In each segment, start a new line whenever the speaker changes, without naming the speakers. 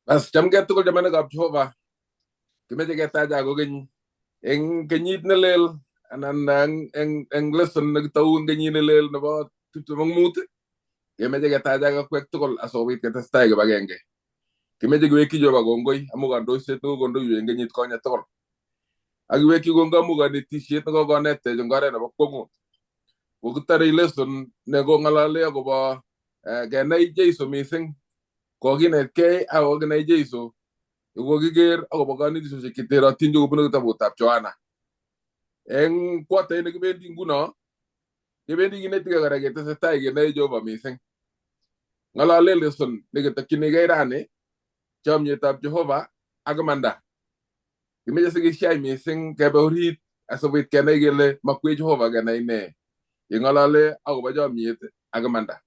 Bas chamgei tugul chamanikab Jehova. Kimeche ketachak kokeny eng kenyit nelel anan eng lesson nekitou eng kenyit nelel nebo 25, kemeche ketachak akwek tugul asikobit ketestai kibagenge. Kimeche kiwekyi Jehova kongoi amu kandoiset nekokondoiwech eng kenyit konye tugul. Ak kiwekyi kongoi amu kanetisiet nekokonetech eng oret nebo kwongut. Kokitare lesson nekong'olole akobo kenai Jeiso mising. Kokinetkei ak kokinai Jeiso kokiker akobo kanetisiosiek cheterotin chekobunu kitabutab Johana. Eng kwatait nekibendi nguno, kebendi kinetikei kora ketesetai kenai Jehova mising. Ng'olole lesson neketokyinigei rani, chomyetab Jehova ak imanda. Kimeche sikisiach mising kebe orit asikobit kenai kele makwech Jehova kenai ne yeng'olole akobo chomyet ak imanda.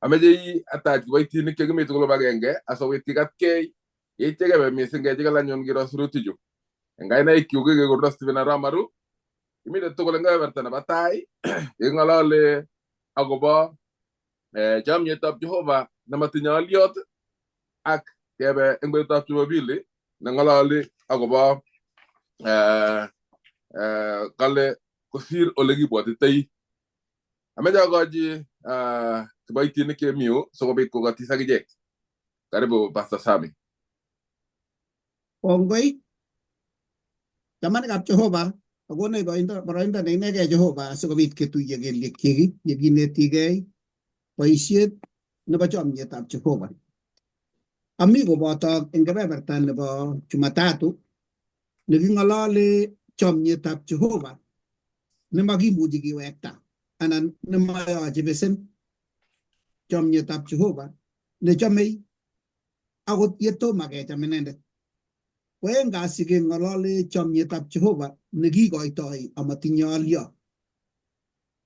Ameche atach kiboitinik chekimi tugul kibagenge asikobit kikatkei yeityo kebe mising kechikil anyun kiro sirutichu. Eng kainaikyuk kekekurono Stephen Arap Maru, kimite tugul eng kebeberta nebo tai keng'olole akobo chomyetab Jehova nematinye alyot ak kebe eng betutab Jumapili neng'ololi akobo kale kosir ole kibwotitoi. Ameche akochi kiboitinik chemi yu sikobit kokotis akichek. Karibu Pastor Sami.
Kongoi chamanikab Jehova, akonech boroindo ne inegei Jehova asikobit ketuiye kelyekyik yekinetigei boisiet nebo chomyetab Jehova. Ami koboto eng kebeberta nebo Jumatatu neking'olole chomyetab Jehova nemakimuchi kiwekta anan nemayoche besen. Chomyetab Jehova nechomei akot yetomo kecham inendet. Ko eng kasi keng'olole chomyetab Jehova nekikoitoi amatinye alyot,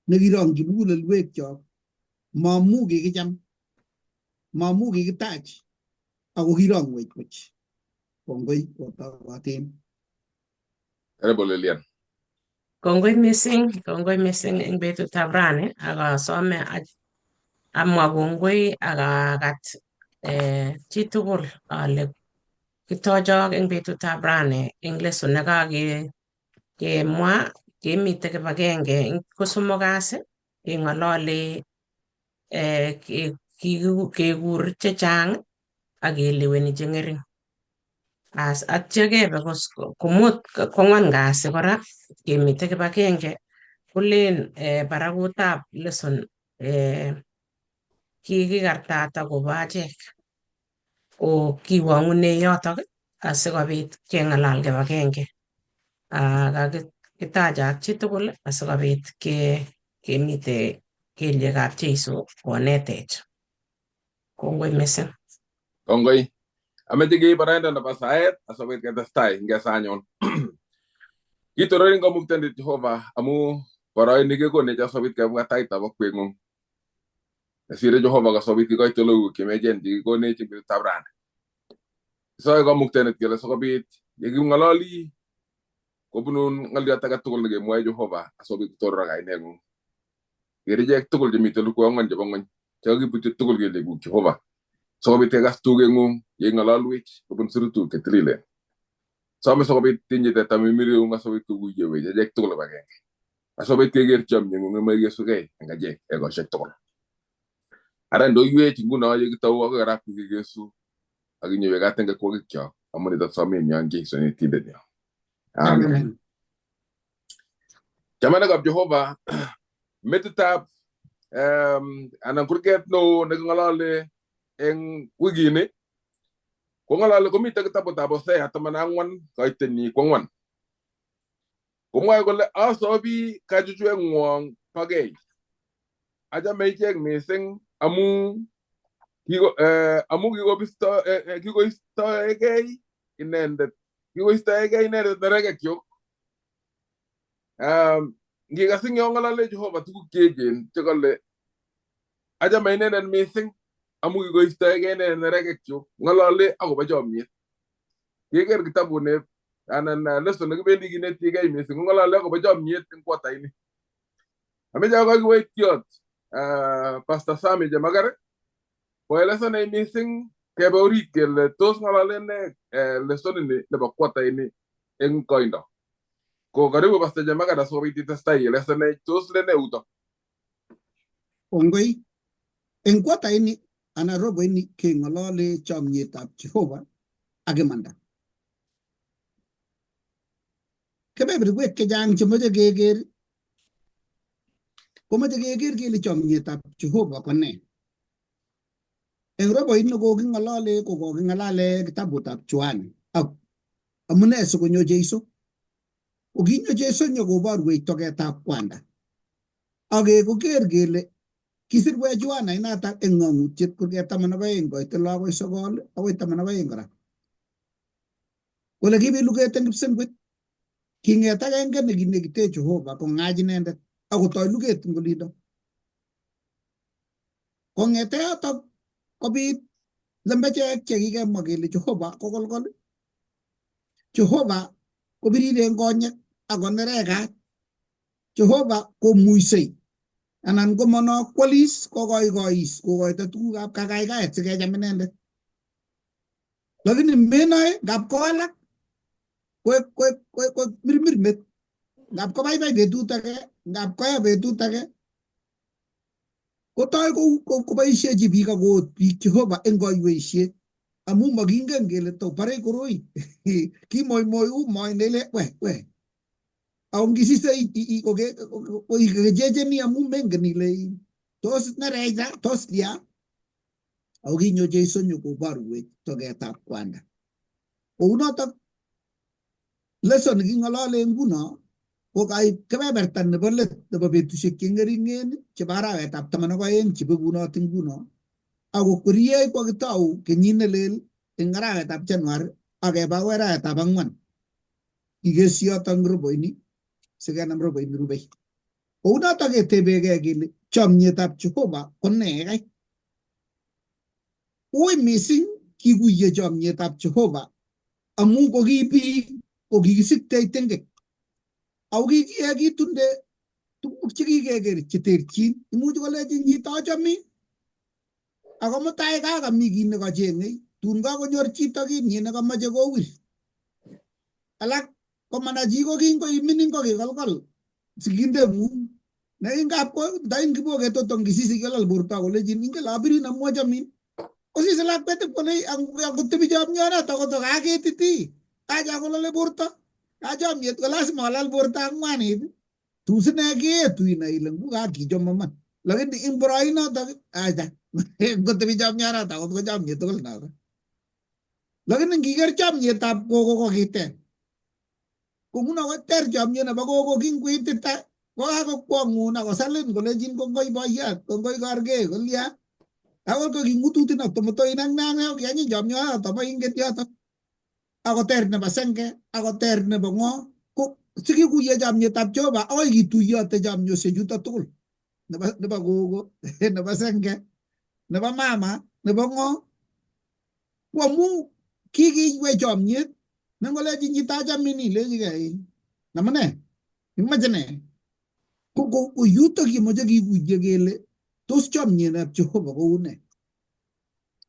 nekirongyi mugulelwekyok mamu kikicham, mamu kikitach ako kirongwech buch. Kongoi kotokotin.
Karibu Lilian.
Kongoi mising eng betutab rani ak asome amwa kongoi ak akat chitugul ale kitochok eng betutab rani eng lesson nekakemwa kemite kibagenge eng kosomok kasi keng'olole kekur chechang ak keleweni cheng'ering. As atyo kebe komut kwang'wan kasi kora kemite kibagenge kolen barakutab lesson kikikartat akobo achek. Ko kiwang'une yotok asikobit keng'alal kibagenge. Kakitachak chitugul asikobit kemite kelyekab Jeiso konetech. Kongoi mising.
Kongoi. Ameche keib boroindo nebo saet asikobit ketestai ngesa anyun. Kitororin Kamuktaindet Jehova amu boroini kekonech asikobit kebwa taitab akweng'ung. Nesire Jehova kasobit kikoite logoiwek chemechen chekikonech eng betutab rani. Kisoe Kamuktaindet kele sikobit yeking'ololi kobunun ng'oliot age tugul nekemwoe Jehova asikobit kotororok kaineng'ung. Ker ichek tugul chemiten lukwok ang'wan chebo ng'ony chekakibutyi tugul kelyekuk Jehova sikobit kekas tugeng'ung yeing'ololwech kobun sirutuk chetililen. Some sikobit tinye teta mimiring'ung asikobit kokuyewech achek tugul kibagenge. Asikobit keker chomyeng'ung nemoikesugei eng achek ekosiek tugul. Ara ndoiwech nguno yekitou akoi arap kikekesu ak inyowech kat eng kakwokikchok amu nitok somenyo eng Jesu netindenyo. Amen.
Amen.
Chamanikab Jehova, metitab anan kurget neo neking'olole eng wikini kong'olole komite kitabutab Hosea 14 koitenyi 4. Komwoe kole asobi kachuchweng'wong pagei. Achame ichek mising amu kikoistoegei inendet nerekekyuk. Ngikas ing yo ng'olole Jehova tuguk cheechen chekole achame inendet mising amu kikoistoegei inendet nerekekyuk. Ng'olole akobo chomyet. Keker kitabut anan lesson nekibendi kinetigei mising kong'olole akobo chomyet eng kwataini. Ameche akoi kiboitiot Pastor Sami Chemakar koelesanech mising Kebe orit kele tos ng'alalen ne lesson ini nebo quarter ini eng koindo. Ko karibu Pastor Jemagat asikobit itestai ielesanech tos lene uto.
Kongoi. Eng quarter ini anan robo ini keng'olole chomyetab Jehova ak imanda. Kebeberwek chechang chemoche keker komoche keker kele chomyetab Jehova ko nee. Eng roboit nekoking'olole ko koking'alale kitabutab Yohana ak amune sikonyo Jeiso. Ko kinyo Jeiso nyokoborwech toketab kwanda. Ak koker kele kisirwech Yohana inatak eng ng'ong'utiet kurget 12 koite 6 akoi 9 akoi 12 kora. Kole kibit luget eng kipsengwet. King'et agenge nekinekite Jehova kong'ach inendet akotoi luget eng olindo. Kong'ete yotok kobit lembechek chekikemwa kele Jehova ko kolkol, Jehova kobirir eng konyek ako nerekat, Jehova komuisei anan komonokwalis kokoikois kokoito tugukab kakaikaet sikecham inendet. Lakini menoe ngap kowalak koek mirmir met, ngap kobaibai betut age, ngap koya betut age, kotoi koboishechi biik akoot biik Jehova eng koiweisiet amu makingen kele to barei koroi kimoimoi u moi nele we we ako ngisise ikechecheni amu mengen ile tos nerecha tos lia. Ako kinyo Jeiso nyokoborwech toketab kwanda. Kounotok lesson king'olole nguno ko kaib kebeberta nebo let nebo betusiek cheng'eringen chebo arawetab 12 chebekunot nguno ako kwerie kokitou kenyit nelel eng arawetab January ak keba akoi arawetab 4 kikesyi yotok roboini sikenam roboini rubei. Kounotok ketebekei kele chomyetab Jehova ko nee kai? Ui mising kikuye chomyetab Jehova amu koki biik kokikisiktech tengek ako kikiyekitunde tuguk chekikeker cheterchin. Imuch kolechin chito achamin ako mutai kakami kit nekacheng'ei tun kakonyor chito kitnyi nekomoche kowir. Alak komana chi ko kingoimining kokikolkol sikindeng'ung nekingap ko ndain kiboket toto ngisisi kolal borto akolechin ingen abirin amu achamin. Kosise lakwet kole angotebi chomyonoto koto kaketiti acha kolole borto kachomyet ko lazima kolal borto ak ngwanit tun sine keetu inai ile ngu kakichom iman lakini ing boroinotok acha ngotebi chomyonoto akot ko chomyet tugul noto. Lakini ngiker chomyetab gogo ko kiter. Ko nguno koter chomyet nebo gogo kingoitita kokakokwong'un akosalin kolechin kongoi boiyot kongoi korgei kolya akot ko kingututin ak tomotoin ak ne kianyiny chomyonoto moinget yotok. Akoter nebo senge akoter nebo ng'o ko sikikuye chomyetab Jehova akoi kituiyote chomyosiechuto tugul nebo gogo nebo senge nebo mama nebo ng'o ko amu kikiiwei chomyet nengolechin chito achamin ilechigei amune imoche nee. Ko yutok yemoche kikuye kele tos chomyetab Jehova kou nee.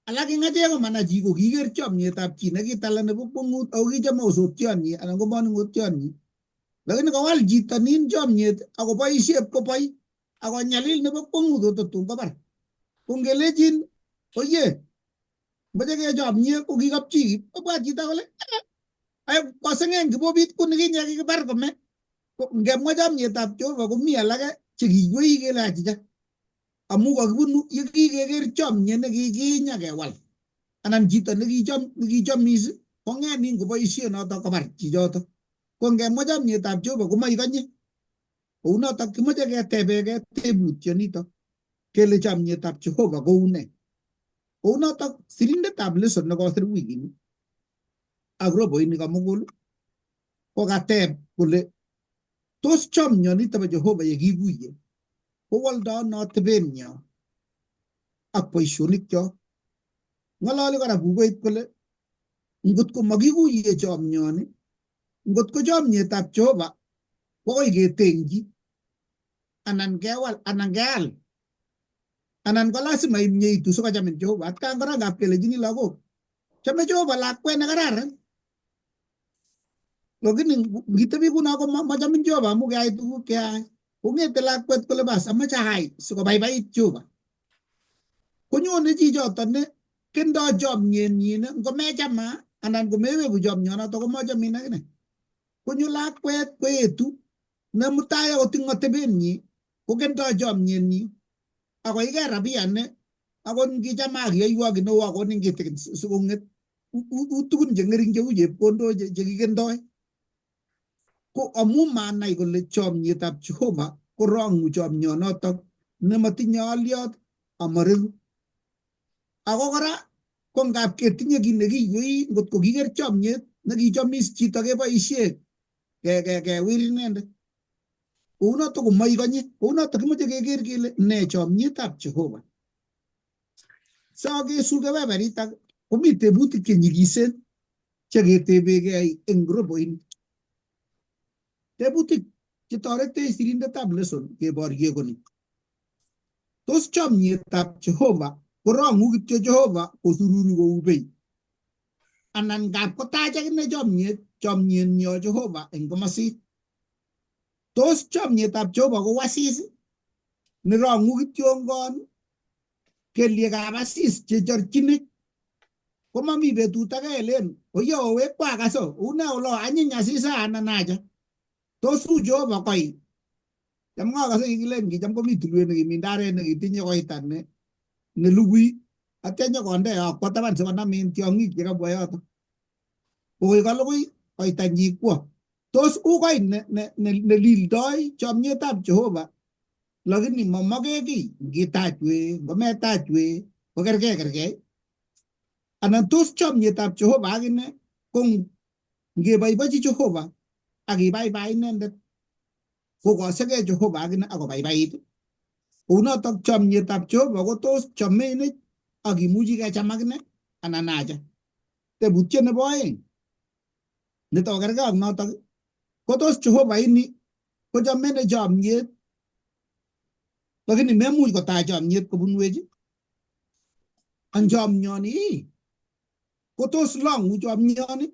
Alak eng achek ko mana chi ko kiker chomyetab chi nekitala nebo kwong'ut ako kichome osotionyi anan ko manung'otionyi. Lakini kowal chito nin chomyet akoboisie koboi akonyalil nebo kwong'ut totun kobar. Ko ngelechin oye moche kechomye ko kikapchi kobwa chito kole ay koseng'eng kibobit kunikinye kikibar kome. Ngemwa chomyetab Jehova komi alake chekiywei kele achicha amu kakibunu yekikeker chomyet nekikinya kewal anan chito nekichomis kong'et nin koboisie notok kobar chichoto. Ko ngemwa chomyetab Jehova komoikonye. Kounotok kimoche ketebekei tebutyonitok kele chomyetab Jehova kou nee. Kounotok sirindetab lesson nekosir wikini ak roboini komugul kokateb kole tos chomyonito bo Jehova yekikuye kowoldo ano atebenyo ak boisionikyok. Ng'ololi kora bukuit kole ngot ko makikuye chomyoni, ngot ko chomyetab Jehova kokoi ketengchi anan kewal anan keal anan ko lazima imyeitu sikochamin Jehova. Atkan kora ngap kelechini lagok Chome Jehova lakwet nekararan. Lakini ngitebi kuno ko machamin Jehova amu keai tuguk cheai. Kongete lakwet kole bas amache ayai sikobaibait Jehova. Konyone chichoton ne kendoi chomyenyin ngomechama anan komeweku chomyonoto komachamin akine. Konyo lakwet koetu ne mutai akot ing atebenyi kokendoi chomyenyi akoike rabia ne akot ngicham akiyoiwo kiy neo akonin kitikin sikong'et u tugun cheng'ering cheu chepkondok chekikendoi. Ko amu manai kole chomyetab Jehova korong'u chomyonotok nemotinye oliot amareru. Ako kora ko ngap ketinye kiy nekiywei ngot ko kiker chomyet nekichomis chito keboishe kewir inendet. Kounoto komoikonye, kounoto kimoche keker kele ne chomyetab Jehova. Sokesu kebeberitak komi tebutik chenyikisen cheketebekei eng roboini. Tebutik chetoretech sirindetab lesson keborye koni. Tos chomyetab Jehova korong'u kityo Jehova kosururi kou bei? Anan ngap kotach akine chomyet chomyenyo Jehova eng komosin? Tos chomyetab Jehova ko wasis nerong'u kityongon kelyekab asis chechorchinech komami betut age elen oye owekwa kaso une olo anyiny asisa anan acha. Tos u Jehova koi? Cham ngakase kikilen kicham komi tulwet nekimi ndaret nekitinye koita ne nelugui atya nyokonde akwa taban sikonam in tiong'ik chekabwa yoto. Kokoi kalugui koitanyi kwo. Tos u koi nelildoi chomyetab Jehova lakini mamake kiy ngitach we ngometach we kokerkei kerkei anan tos chomyetab Jehova akine ko ngeboibochi Jehova ak ibaibai inendet kokosekei Jehova akine akobaibait. Kounotok chomyetab Jehova ko tos chomenech ak imuchi kecham akine anan acha. Tebutiet nebo oeng netokerkei ak notok ko tos Jehova ini kochome ne chomyet lakini memuch kotach chomyet kobunwech an chomyoni ko tos long'u chomyoni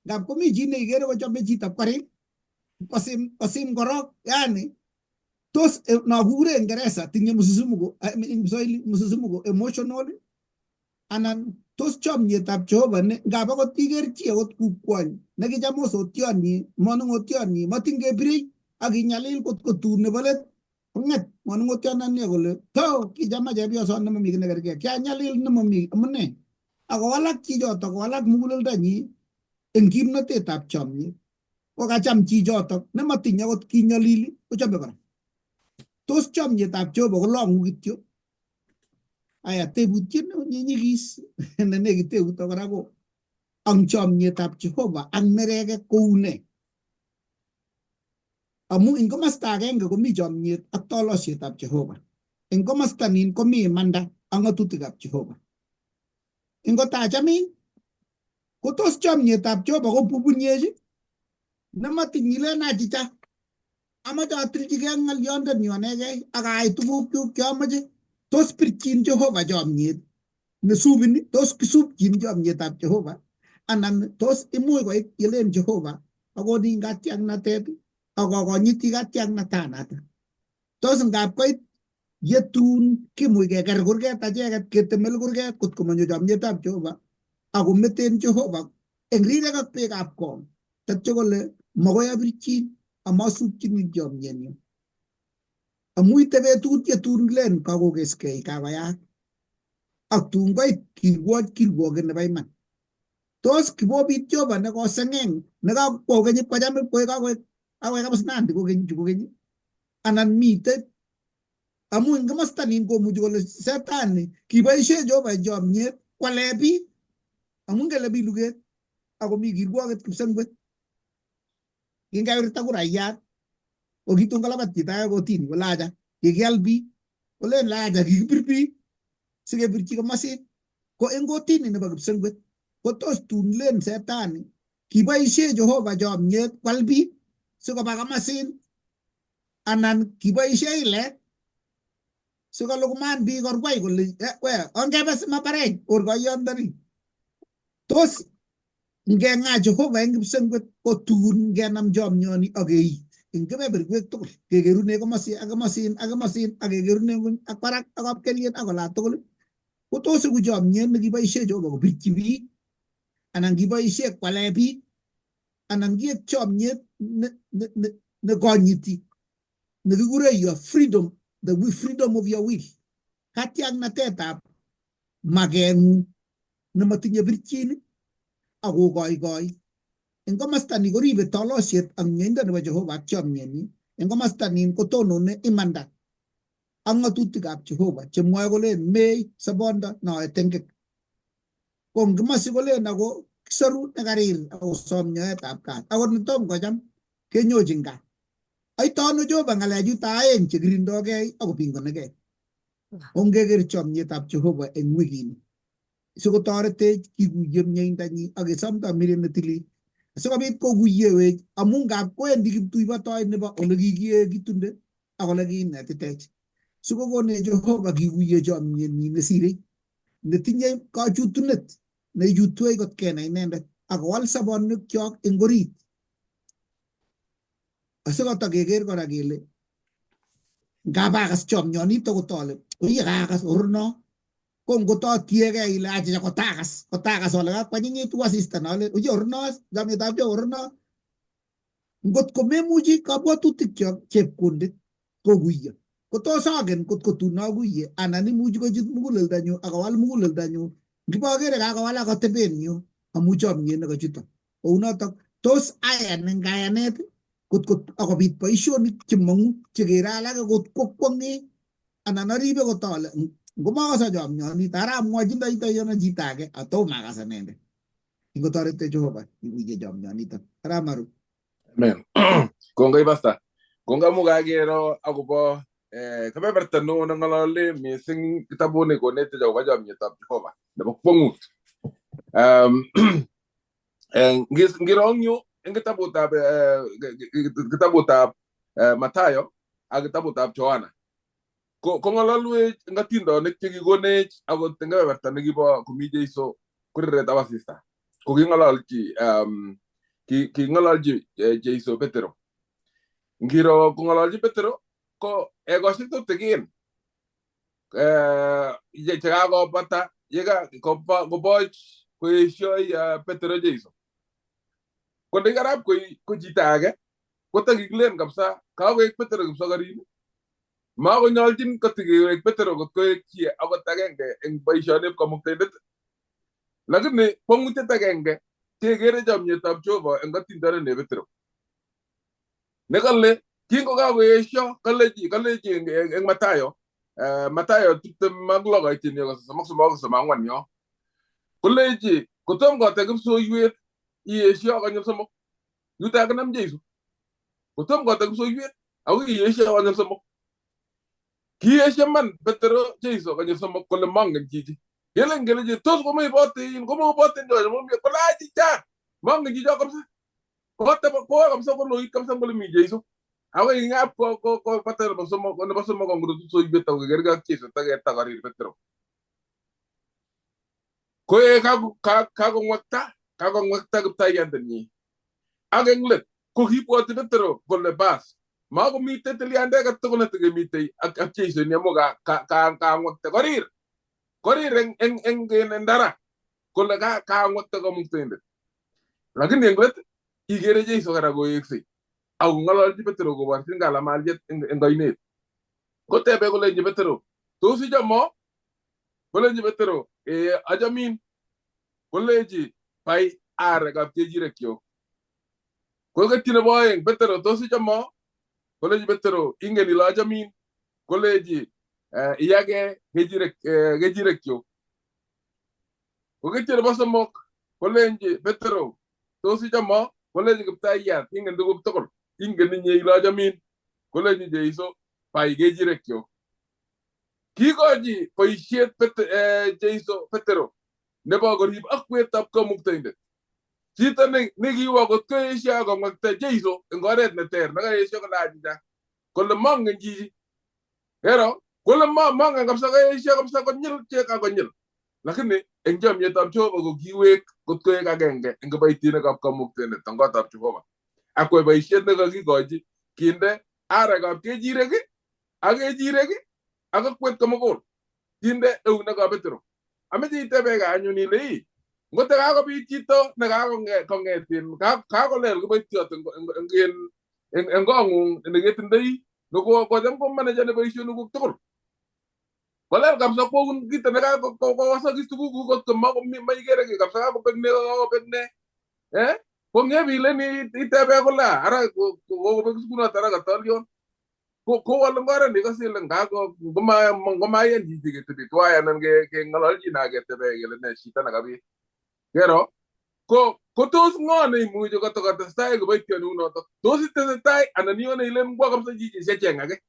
ngap komi chi neikere kochome chito kwarin kosim kosim korok yani tos nokure en Ngeresa tinye msisimuko en Kiswahili msisimuko emotional anan tos chomyetab Jehova ne ngap akot iker chi akot kukwony nekicham osotionyi manung'otionyi matin kebirei ak inyalil kot kotun nebo let kong'et manung'otiononi kole to kichama chepyosoni nemomi kiy nekerkei kianyalil nemomi amune akowalak chichotok kowalak muguleldonyi eng kimnotetab chomyet kokacham chichotok nemotinye akot kinyolili kochome kora. Tos chomyetab Jehova kolong'u kityo? Aya tebutiet nenyikis nenekit teuto kora ko ang chomyetab Jehova ak nerekek kou ne? Amu eng komosta agenge komi chomyet ak tolosietab Jehova. Eng komosta nin komi imanda ak ng'atutikab Jehova. Ingotachamin ko tos chomyetab Jehova ko bubunyech nematiny ilen achicha amache atilchigei ng'olyondenyu anegei ak ayai tugukchuk cheamache. Tos pirchin Jehova chomyet nesubin? Tos kisubchin chomyetab Jehova anan tos imuch koit yelen Jehova akonin katiaknatet ak akonyiti katiaknatanato. Tos ngap koit yetun kimuch keker kurget acheket ketemel kurget kot komonyo chomyetab Jehova akometen Jehova eng rirek ak beekab kong tatyo kole makoi abirchin amasubchini chomyenyu amu ite betut yetun kilen kakokeskei kakoyaak ak tun koit kirwoch kirwoket nebo iman. Tos kibobit Jehova nekosengeng nekakwo keny ipkocham ipkoek kakoek kakoek abusnandi kokeny chu kokeny anan mitei amu eng komosta nin komuchi kole setani kiboishe Jehova chomyet kwale biik amu ngele mi luget akomi kirwoket kipsengwet kingewirta kuraiyat ko kitun kolabat chito age kotini kole acha kikial biik kolen acha kikipir biik sikepirchi komosin ko eng kotini nebo kipsengwet ko tos tun len setani kiboishe Jehova chomyet kwal biik sikoba komosin anan kiboishe ilet sikolukuman biik korwai kole we ongebe simabarech orkoiyondoni. Tos ngeng'aa Jehova eng kipsengwet ko tun ngenam chomyoni ak keit eng kebeberwek tugul kekerune komosin ak komosin ak komosin ak kekerune ngweny ak barak ak kapkelyen ak ola tugul ko tos iku chomyet nekiboisie Jehova kopirchi biik anan kiboisie kwale biik anan kiek chomyet nekonyiti nekikure your freedom, the freedom of your will, katiaknatetab makeng'ung nemotinye birchin ak kokoikoi. Eng komosta ni koribe tolosiet ak mieindo nebo Jehova ak chomyenyi. Eng komosta nin kotonone imanda ak ng'atutikab Jehova chemwoe kolen mei sobondo noe tengek. Ko eng komosi kolen ako kisoru nekarir akosom nyoetab kat akot netom kocham kenyochin kat. Oito ano Jehova ng'alechuto aeng chekirindogei ak kopingonigei? Ongeker chomyetab Jehova eng wikini sikotoretech kikuye mieindanyi ak kesomto miret netilil sikobit kokuyewech amu ngap kowendi kiptuibotoi nebo ole kikiyekitunde ak ole kiinetitech sikokonech Jehova kikuye chomyenyi nesirei netinye kachutunet neichutwech kot kenai inendet ak kowal sobonwekyok eng orit asikotokeker kora kele ngap akas chomyonito kotole oye kakas orno ko ngototiegei ile achicha kotakas kotakas ole kakwanyinyitu asista nole oye orno chomyetab Jehova orno ngot komemuchi kabwatutikchok chepkundit kokuiyo kotos angen kot ko tun akuiye anan imuchi kochut muguleldonyu akowal muguleldonyu ngibokere kakowalak atebenyu amu chomyet nekachuto kounotok tos ayan eng kayanet kot ko akobit boisionik chemong'u chekere alake kot kokwong'e anan aribe kot ale ngomakase chomyonito ara amwachindoi ano chito age atom akas inendet ingotorete Jehova ikuiye chomyonito aramaru.
Amen. Kongoi pastor. Kongoi amu kakero akobo kebeberta neo neng'olole mising kitabuni konetech akobo chomyetab Jehova nebo kwong'ut. Ngiro eng yu eng kitabutab Mathayo ak kitabutab Yohana kong'ololwech eng atindonik chekikonech akot eng kebeberta nekibo komi Jeiso kuriretab asista ko king'ololchi king'ololchi Jeiso Petero. Ngiro kong'ololchi Petero ko ekosiek tutikin chekakobata koboch koesioi Petero Jeiso. Ko ndikarap ko chito age kotakikilen kabisa kakoek Petero kipsokorin makonyolchin kotikewek Petero kot koek chi akot agenge eng boisionik Kamuktaindet. Lakini kwong'utiet agenge kekere chomyetab Jehova eng atindonik ne Petero. Nekale kingokakoesio kalechi eng Mathayo Mathayo 26 koityin 33 34 yo kolechi kotom kote kipsoiwet iesio konyil somok yuto akinam Jeiso kotom kote kipsoiwet ako iesio konyil somok. Kiesio man Petero Jeiso konyil somok kole mongen chichi kelen kelechi tos komoibotin kole achicha mongen chicho kabisa kowa kabisa koloit kabisa kole mi Jeiso akoi ngap kobata nebo somok angurut kipsoiwet akokerkei ak Jeiso taketakorir Petero. Koe kakong'wekta kiptaiyandenyi ak eng let ko kibwoti Petero kole bas makomitei tilyande age tugul netekemitei ak Jeiso ni amu kang'wekta korir eng ndara kole kang'wekta Kamuktaindet. Lakini eng let ikere Jeiso kora koweksei ak kong'ololchi Petero koborchin kalamaliet eng oinet. Kotebe kolenji Petero tos ichomo? Kolenji Petero achamin. Kolenji bai arekab kechirekyok. Koketyi nebo oeng Petero tos ichomo? Kolenji Petero ingen ile achamin. Kolenji iyake kechirekyok. Koketyi nebo somok kolenji Petero tos ichomo? Kolenji Kiptaiyat ingen tuguk tugul ingen inye ile achamin. Kolenji Jeiso bai kechirekyok. Kikochi boisiet Jeiso Petero nebo korib akwetab Kamuktaindet. Chito nekiwo kot koesio akong'wekta Jeiso eng oret neter nekaesio kole achicha kole mongen chichi. Kero kole mongen kabisa kaesio kabisa konyil chekakonyil. Lakini eng chomyetab Jehova ko kiwek kot koek agenge eng kiboitinikab kamuktaindet eng kotab Jehova. Ak kwai boisiet nekakikochi kinde arekab kechirek ak kechirek ak akwet komugul kinde eunekab Petero. Ameche itebeke anyun ile ii ngote kakobit chito nekakong'et kakolel kiboitiot eng kong'ung neketindoi nekocham komanejani boisionikuk tugul. Kolel kabisa koun kito nekakowasakis tugukuk kot ko maikere kiy kabisa kakobek ne kakobek ne. Ko ng'ep ile itebe kole ara kokobek sukunot ara katolyon. Kowol eng oret nekase ile ngomayan chichi ketebi tuwai anan keng'ololchin ak ketebe kele ne shida nekabit. Kero ko tos ng'o neimuchi kotokotestai kiboitiot neunotok? Tos itesetai anan ione ile ngwo kabisa chichi siacheng ake?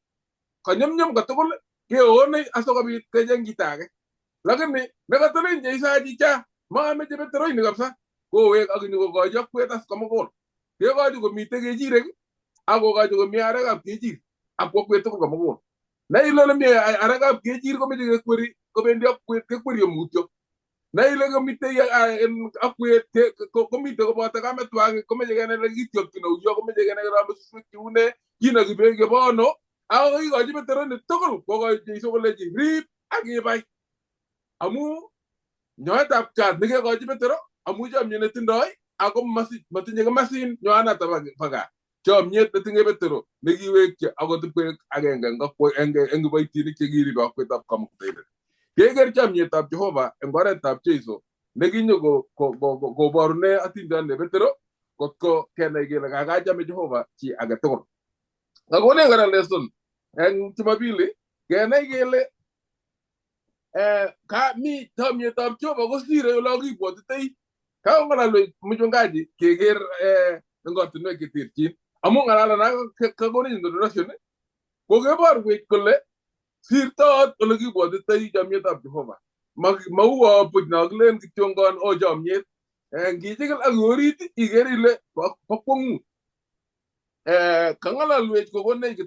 Kanyumnyum kotugul keone asikobit kecheng chito ake. Lakini nekatolen Jeiso chicha maameche Peteroini kabisa kowek ak nyokokochi akwet as komugul. Kekochi komitei kechirek ak kokochi komi arekab kechir ak kwo akwet tugul komugul. Na ile ole mi arekab kechir komeche kekweri kobendi akwet kekweri mutyo. Na ile komitei akwet komitei koboto kametwakik komeche kenai ile kityokchin auyo komeche kenai kele ame suswek cheune kinoki beek chebo ano ako kakikochi Peteroni tugul kokochi Jeiso kolechi rib ak ibai. Amu nyoetab kat nekekochi Petero amu chomyet netindoi ako matinye komasin nyoanata bo gaa. Chomyet netinye Petero nekiwekyi akot ipkoek agenge eng kiboitinik chekiribe akwetab kamuktaindet. Keker chomyetab Jehova eng oretab Jeiso nekinyo koborune atindiot ne Petero kotko kenai kele kakachame Jehova chi age tugul. Kakonech kora lesson eng Jumapili kenai kele mi chomyetab Jehova kosire ole kibwotitoi. Kakong'alalwech mchungaji keker eng ortinwek cheterchin. Amu ng'alalana kakonech introduction ko keborwech kole sirtoot ole kibwotitoi chomyetab Jehova. Mauo buch nokilen kityongon o chomyet. Ngichikil ak orit iker ile bo kwong'ut. Kang'alalwech kokonech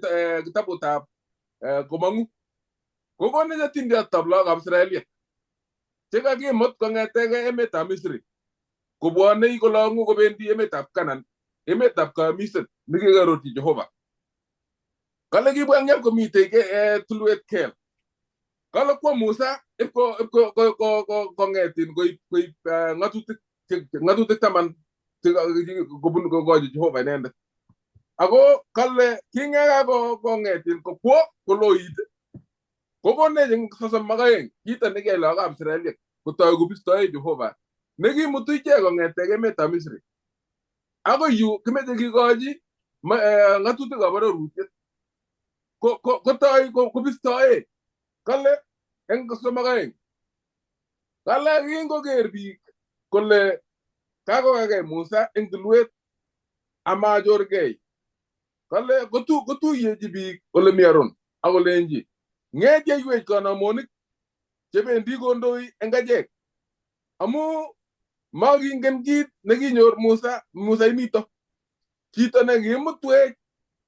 kitabutab Komong'u. Kokonech atindiotab lagokab Israeliek chekakimut kong'eteke emetab Misri kobwonei kolong'u kobendi emetab Kanan, emetab kayamiset nekikarorchi Jehova. Kale kibwa eng komitei tulwet Kel. Kale kwo Musa ipkong'etin koib ng'atutik taman kobun kokochi Jehova inendet. Ako kale king'ekakong'etin kokwo koloit kokonech eng 32 kito nekiyai lagokab Israeliek kotoi kobistoe Jehova nekimutu ichek kong'eteke emetab Misri. Akoi yu kimeche kikochi ng'atutikab arorutiet. Kotoi kobistoe kale eng 32. Kale kingoker biik kole kakokakei Musa eng tulwet amachorkei. Kale kotuiyechi biik ole mi Aaron akolenchi ng'et yeiwech kanamonik chebendi kondoi eng achek amu makingen kit nekinyor Musa inito chito nekimutwech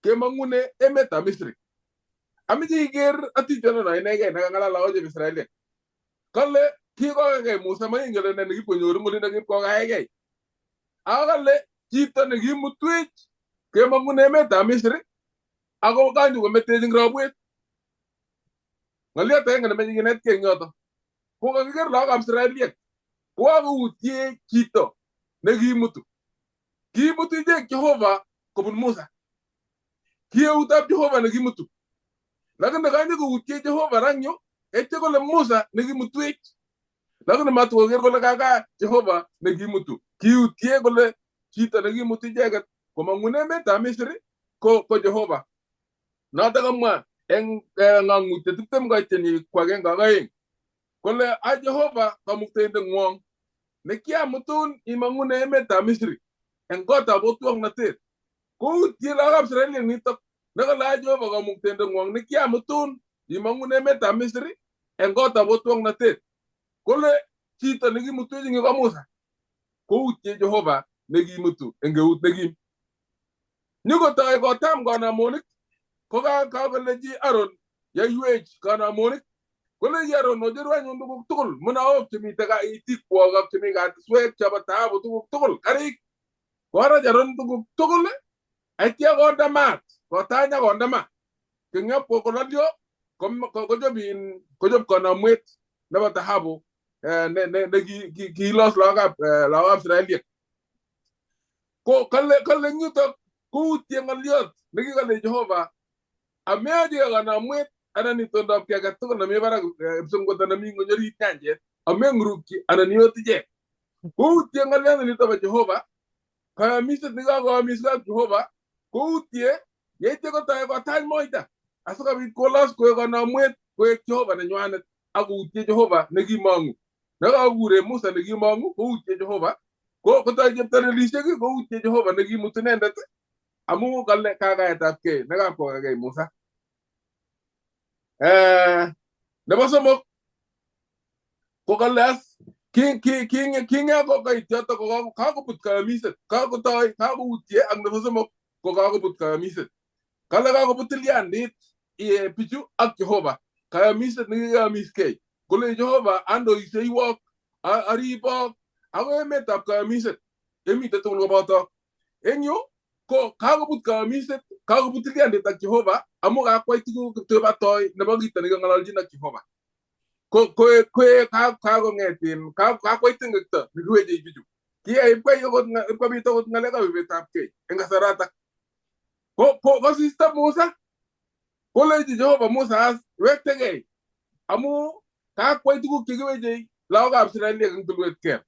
kemong'une emetab Misri. Ameche iker atindiot inegei nekang'alal ak chebo Israeliek. Kale kikokakei Musa makingen kele nee nekipkonyor eng olindo kipkokaekei. Ako kale chito nekimutwech kemong'une emetab Misri ako kanyokometech eng robwet. Ng'oliot agenge nemeche kinetkei eng yoto ko kakiker lagokab Israeliek kokakoutye chito nekimutu. Kimutu ichek Jehova kobun Musa. Ki eutab Jehova nekimutu. Lakini kanyokoutye Jehova rangyo etyo kole Musa nekimutwech. Lakini matukoker kole kaka Jehova nekimutu. Kiutye kole chito nekimutu icheket komong'une emetab Misri ko Jehova. Notok kamwa eng ng'ang'utiet 20 koityenyi ko agenge ak aeng. Kole a Jehova kamuktaindeng'wong nekiamutun imong'une emetab Misri eng kotab otwoknotet. Koutye lagokab Israeliek nitok nekole a Jehova kamuktaindeng'wong nekiamutun imong'une emetab Misri eng kotab otwoknotet. Kole chito nekimutwech eng yu ko Musa. Koutye Jehova nekimutu eng eut nekim. Nyokotoi kotam kanamonik ko kakolechi Aaron yaiwech kanamonik Koleji Aaron ocheru anyun tuguk tugul, munaok chemite itikwok ak chemi katiswek chebo taabu tuguk tugul, karik. Korach Aaron tuguk tugul, aitya konde maat, kotany ak konde ma. King'ep kololyo, kochob in kochob kanamwet nebo thahabu ne kiilos lagokab Israeliek. Ko kale eng yutok koutye ng'olyot nekikale Jehova ameachi kanamwet anan itondab kiy age tugul nemi barak kipsongwet anan mi ng'weny orit nyanjet ameng'urukyi anan iot ichek. Koutye ng'olyot nito bo Jehova, kayamiset nekakoamis kap Jehova, koutye yeityo kotoi kotany moita asikobit kolos koek kanamwet koek Jehova nenywanet ak koutye Jehova nekimong'u. Nekakure Musa nekimong'u koutye Jehova, ko kotoi cheptarelishek koutye Jehova nekimut inendet amu kale kakaetabkei nekakokakei Musa. Nebo somok ko kale as kinge koit yoto ko kakobut kayamiset, kakotoi kakoutye ak nebo somok ko kakobut kayamiset. Kale kakobut tilyandit bichu ak Jehova, kayamiset nekikayamiskei. Kole Jehova andoiseiwok, aribok ako emetab kayamiset emite tugul koboto. Eng yu ko kakobut kayamiset, kakobut tilyandit ak Jehova amu kakwai tuguk kiptobatoi nebo kito neking'ololjin ak Jehova. Ko kakong'et kakwai tengekto nekiwechei bichu. Kiyai ipkwai okot ipkobit okot ng'alekab ibetabkei eng kasaratak. Ko kosista Musa, kolechi Jehova Musa as wektegei amu kakwai tuguk chekiwechei lagokab Israeliek eng tulwet ker.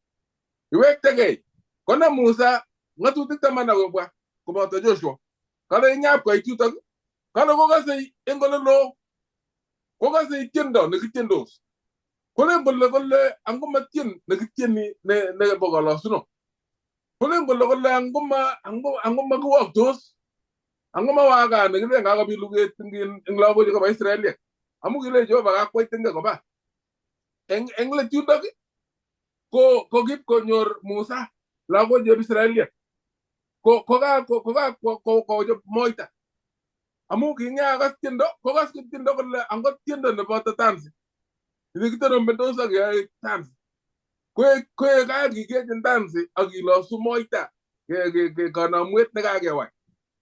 Iwektegei. Konam Musa ng'atutik taman akobwa koboto Joshua. Kale ingap koit yutok, kale kokasei eng ole loo, kokasei tiendo nekityendos. Kolen kole angomatien nekityeni nebo kolosuno. Kolen kole angomakiwoktos, angomawaka nekilen kakobit luget eng lagochu koba Israeliek. Amu kile Jehova kakwai tenge koba. Eng let yundok ko kipkonyor Musa lagochu Israeliek. Ko kochob moita. Amu kingeakas tiendo, kokas tiendo kole angot tiendo nebo tansi. Nekitoromendos ak keyoe tansi. Koek kakikechin tansi ak kilosu moita kanamwet nekakewai.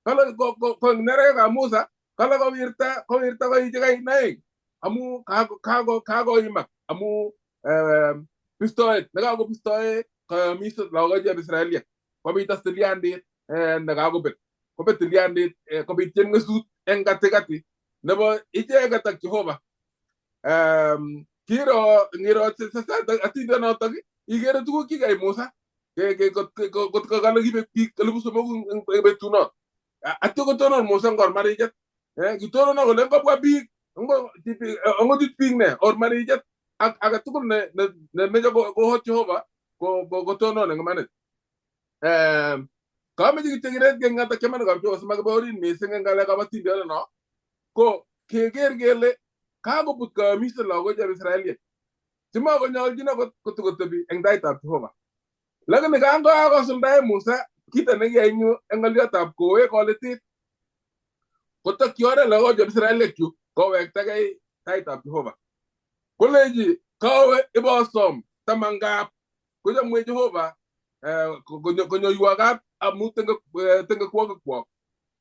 Kale ko nerekab Musa, kale kowirta koichi kainaik amu kakoimak amu pistoet nekakopistoe kayamiset lagochab Israeliek. Kobit as tilyandit nekakobet. Kobet tilyandit, kobit chemngesut eng katikati nebo icheket ak Jehova. Kiro ngiro atindonotok ikere tuguk kikayai Musa kot kale kibek biik 3,000 eng betunot. Atyo kotonon Musa eng ormarichet. Kitonon kole ngobwa biik angochut biik ne ormarichet ak agetugul nemeche kohot Jehova kotonon eng imanit. Kameche kityo kinetkei eng ng'atak chamanikab Jehova simakiba orit missing eng ng'alekab atindonono ko keker kele kakobut kayamiset lagochab Israeliek chemakonyolchin akot kotokotebi eng taitab Jehova. Lakini kangokakosuldae Musa kito nekiyai eng yu eng ng'olyotab kowek kolitit kotokyi oret lagochab Israeliek chu kowektakei taitab Jehova. Koleji kawe ibosom tamangap kochomwech Jehova konyoiwo kat amu tengekwokikwok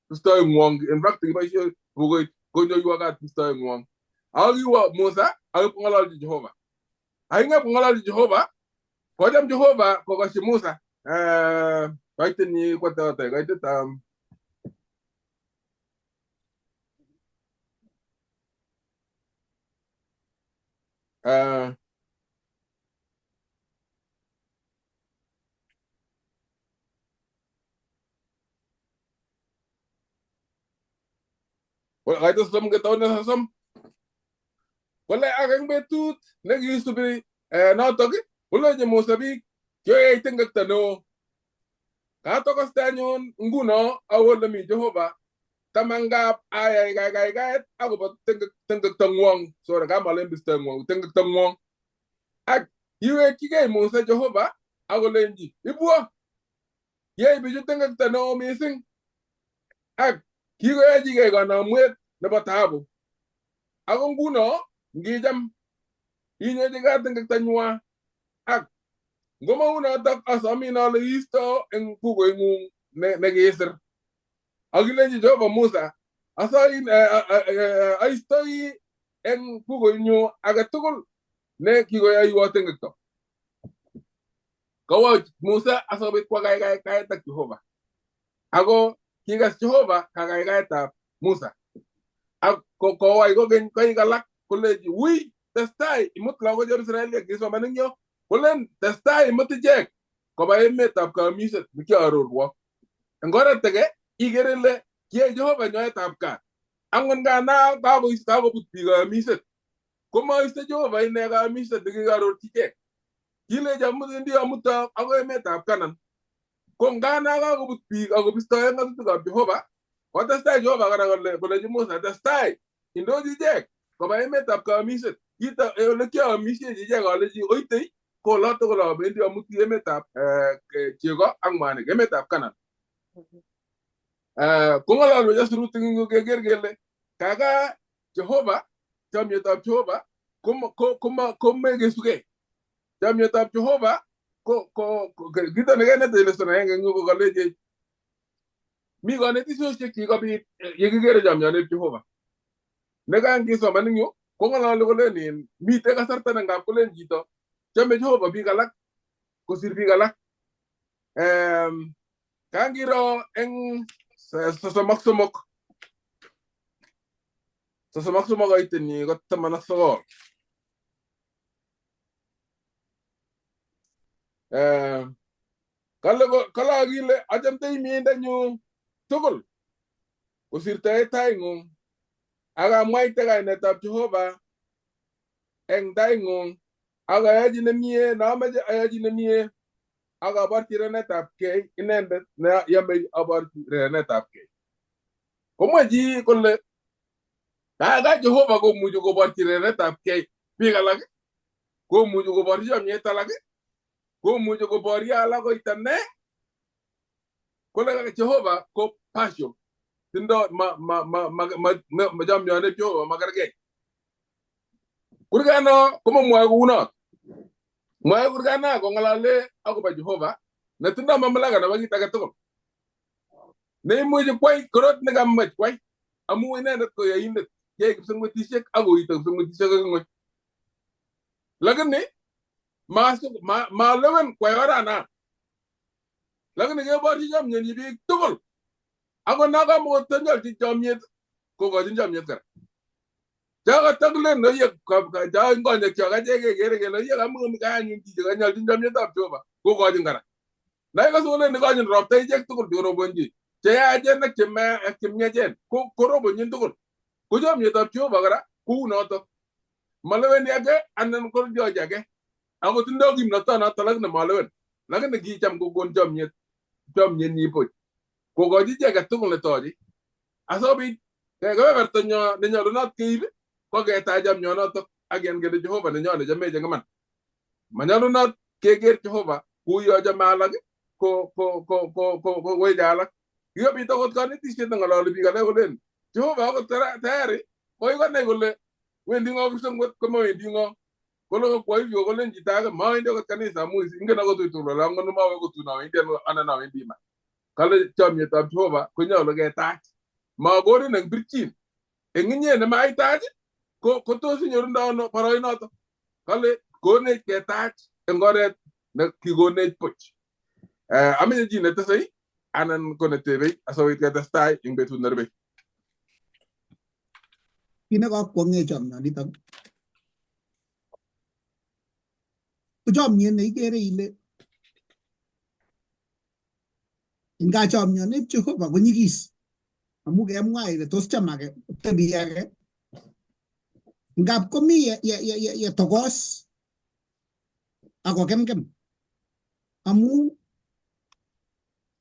pistoi ng'wong. In fact kiboisie bukuit konyoiwo kat pistoi ng'wong. Ako kiwo Musa ak ipkong'ololchi Jehova. Ak ing'ep Jehova, kocham Jehova kokoshi Musa. Kaitit kwatote kaitit kaitit 30 ketaune 30. Kole ak eng betut nekisubi notok kolenji Musa biik kioyai tengekto neo. Katokoste anyun nguno awo olemi Jehova tamangap ayai kaikaikaet akobo tengekto ng'wong. Sorry, kamalen bisto ng'wong, tengekto ng'wong. Ak kiwekyigei Musa Jehova akolenji ibwo kiyai bichu tengekto neo missing ak kikoyochigei kanamwet nebo taabu. Ako nguno ngicham Inyochi kat tengekto ak ngomau notok asomin ale isto eng bukuing'ung nekisir. Ak ilenchi Jehova Musa, asoin aistoi eng bukuinyu age tugul ne kikoyoiwo tengekto. Kawo Musa asikobit kwa kaikaikaet ak Jehova. Ako kikas Jehova kakaikaetab Musa. Ak kowai kokeny koik alak kolechi wui testai imut lagok chebo Israeliek kisoman eng yo kolen testai imut ichek koba emetab kayomiset nekiarorwok. Eng oret age ikere ile kiyai Jehova nyoetab kat. Angot ngana kakobut biik kayomiset komoisto Jehova ine kayomiset nekikarorchi ichek. Kilechi amutendi amutok akoi emetab Kanan. Ko ngana kakobut biik akobistoe ng'atutikab Jehova, kotestai Jehova kora kole kolechi Musa testai indochi ichek koba emetab kayomiset. Kito ole kioomishechi ichek alechi oitei ko olotok ole abendi amuti emetab chego ak mwanik emetab Kanan. Kong'ololwech sirutik eng yu keker kele kaka Jehova, chomyetab Jehova komekesugei. Chomyetab Jehova ko kito nekenete lesson agenge eng yu ko kalechech mi konetisiosiek chekikobit yekikere chomyoneb Jehova. Nekangisoman eng yu kong'ololi kolen in mitei kasarta ne ngap kolen chito chome Jehova biik alak kosir biik alak. Kangiro eng 33 33 koitenyi ko 19. Kale kale akile achamdoi mieindanyu tugul kosirtoe taing'ung ak amwaite kainetab Jehova eng taing'ung ak ayochi nemie neamoche ayochi nemie ak aborchi renetab kei inendet ne yomei aborchi renetab kei. Komwa chi kole kaka Jehova komuchi koborchi renetab kei biik alak, komuchi koborchi chomyet alak, komuchi koboryo alak koita ne kole Jehova ko passion. Tindo ma chomyoneb Jehova makerkei. Kurgano komamwoe kounot. Mwoe kurgana kong'olole akobo Jehova netindo mamlaka nebo kit age tugul. Neimuchi kwai korot nekamach kwai amu inendet ko yoindet yoe kipsengwetisiek ak koito kipsengwetisiek ak ng'weny. Lakini malewen kwai orana. Lakini keborchi chomyenyi biik tugul. Akot nakamakotonyolchin chomyet kokochin chomyet kora. Chakatakilen oyek cho eng konyekchok achek kekere kele oyek amu kanyun chichi kanyolchin chomyetab Jehova kokochin kora. Naikase kolen ikochin ropta ichek tugul chekorobonchi cheyachen ak chemiechen korobonyin tugul. Ko chomyetab Jehova kora kou notok. Maleweni age anan koryochi age. Ako tindoi kimnotonoto lakini malewen. Lakini kicham kokon chomyet chomyenyi buch. Kokochi chi age tugul netochi. Asikobit kebebertanyo nenyolunot keib ko ketach chomyonotok ak kiyan kele Jehova nenyo nechomech eng iman. Manyolunot keker Jehova kouyo chome alak ko weche alak. Kikobit akot konetisiet neng'ololi biik alak kolen Jehova akot tayari koikonai kole wendi ng'o kipsengwet komawendi ng'o. Kole kwa hivyo kolen chito age mawendi akot kanisa amu ingen akot uitugul ole angot mawe kotun awendi anan awendi iman. Kale chomyetab Jehova konyolu ketach. Makonin eng birchin. Eng inye nemaitach ko tos inyorundo ano boroinoto. Kale konech ketach eng oret ne kikonech buch. Ameche chi netesei anan ko netebei asikobit ketestai eng betut nerubei.
Kit nekakwong'e chomyonitok ko chomyet neikere ile nga chomyoneb Jehova ko nyikis amu kemwa ile tos cham age tebi age ngap komi ye tokos ako kemkem amu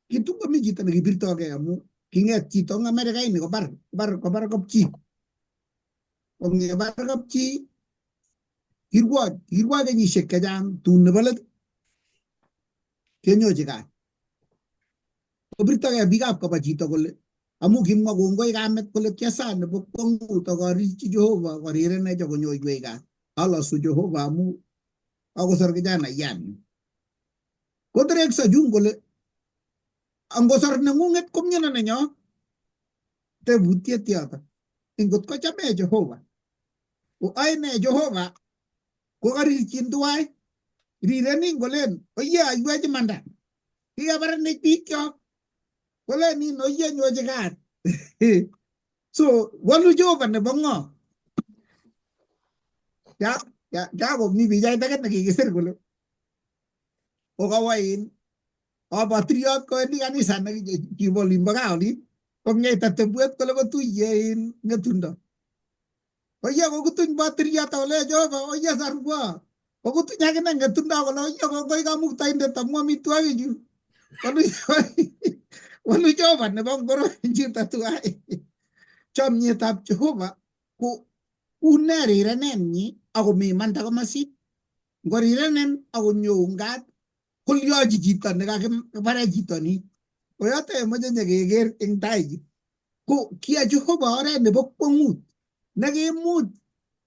kitun komi chito nekibirtogei amu king'et chito eng Amerika ini kobar kapchi kongebar kapchi kirwoi kenyisiek chechang tun nebo let kenyochi kat kobirtogei biikab koba chito kole amu kimwa kongoi kamet kole kiasa nebo kwongut akorichi Jehova korirenech akonyoiwech kat. Alosu Jehova amu akosor kijanaiyat nyu. Koterekso chun kole angosor neng'ung'et komyono nenyo. Tebutiet yoto. Ingot kochame Jehova. Ko aine Jehova kokarirchin tuwai. Rirenin kolen oye aiwech imanda. Kikabaranech biikchok. Kolen in oye nyochi kat. So walu Jehova nebo ng'o? Ya ya ya komi pichait age nekikisir kole kokawa in abatiriot kowendi kanisa nekibo olimbo gaa olin kong'et atebwet kole kotuiye in ng'etundo. Oye kokutuny batiriot akole Jehova oye sarwa. Kokutuny akine ng'etundo kole oye kongoi kamuktaindet amu amitwogichu. Walu Jehova nebo ngoroik chuto tuwai. Chomyetab Jehova ko une rirenenyi akomi imanda komasin. Ngorirenen akonyoun kat kolyochi chito nekakibare chito ni. Koyoto emoche nyekeker eng tai yu. Ko kiya Jehova oret nebo kwong'ut nekimuch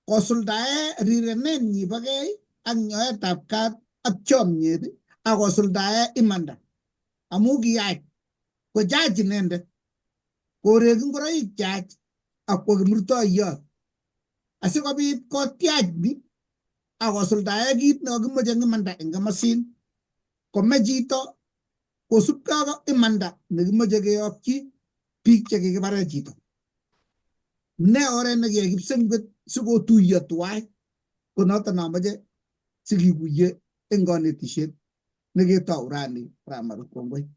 kosuldae rirenenyi bo kei ak nyoetab kat ak chomyet ak kosuldae imanda. Amu kiyach kochach inendet korek ngoroik chach ak kwo kimurtoiyot asikobit kotyach ni ak kosuldae kit nekakimoche eng imanda eng komosin kome chito kosubkei ak imanda nekimoche keyokyi biik chekikibare chito. Ne oret nekiyai kipsengwet sikotuiyo tuwai ko noton amoche sikikuye eng konetisiet neketou rani Ramaru kongoi.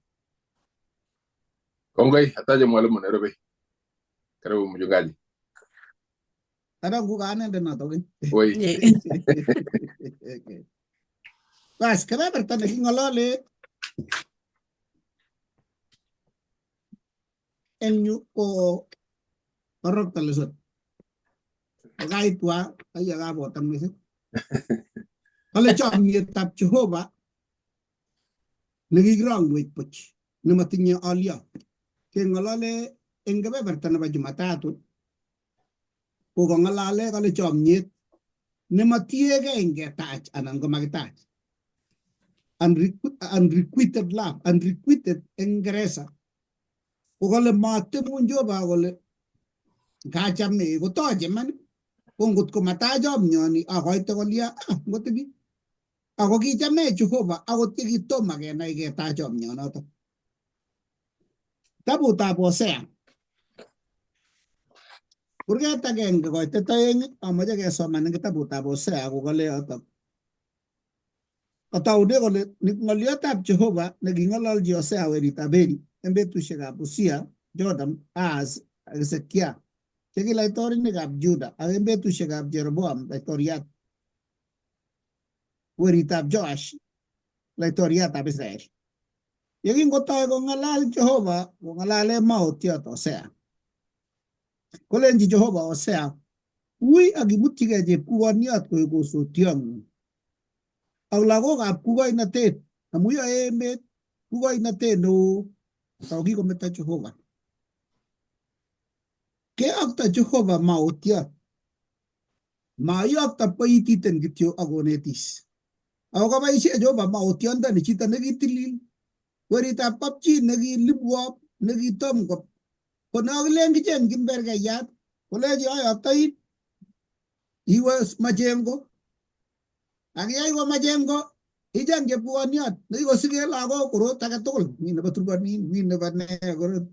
Kongoi, ataje mwalimu Nairobi. Karibu mchungaji.
Tara nguka anendet noto keny.
Woi.
Okay. Bas, kebeberta neking'olole eng yu ko korokto lesson. Kokaitwa aiya kabotan mising. Kale chomyetab Jehova nekikirongwech buch nemotinye oliot. Keng'olole eng kebeberta nebo Jumatatu ko kong'alale kale chomyet nemotiegei ngetach anan komakitach. Unrequited love, unrequited eng Ngeresa ko kale matemun Jehova kole kachame kotoche iman ko ngot ko matach chomyoni akoite kolya ah ngotebi ako kichamech Jehova akot yekitomo kenai ketach chomyonoto. Kitabutab Hosea kurget agenge koitet aeng amoche kesoman eng kitabutab Hosea kokale yotok Kotaune kole ni ng'olyotab Jehova neking'ololchi Hosea weritab Beri eng betusiekab Uzia, Jotham, Ahaz ak Hezekia che ki laitorinikab Juda ak eng betusiekab Jeroboam laitoriat weritab Joash laitoriatab Israel. Ye kingotoi kong'alal Jehova kong'alale maotiot Hosea. Kolenji Jehova Hosea, wui ak imutyigei chepkukoniot koek osotiong'ung ak lagokab kukoinatet amu yoe emet kukoinatet neo ako kikometo Jehova. Keyokto Jehova maotiot. Mayokto boititen kityo ak konetis. Ako kaboisie Jehova maotiondoni chito nekitilil, weritab kapchi nekilibwop, nekitom ko nokilen kichengchin berkeyat kolechi ayoktoin iwe majengo ak yeiwe majengo icheng chepkukoniot nekikosiken lagok korot age tugul mi nebo turkonin mi nebo ne korot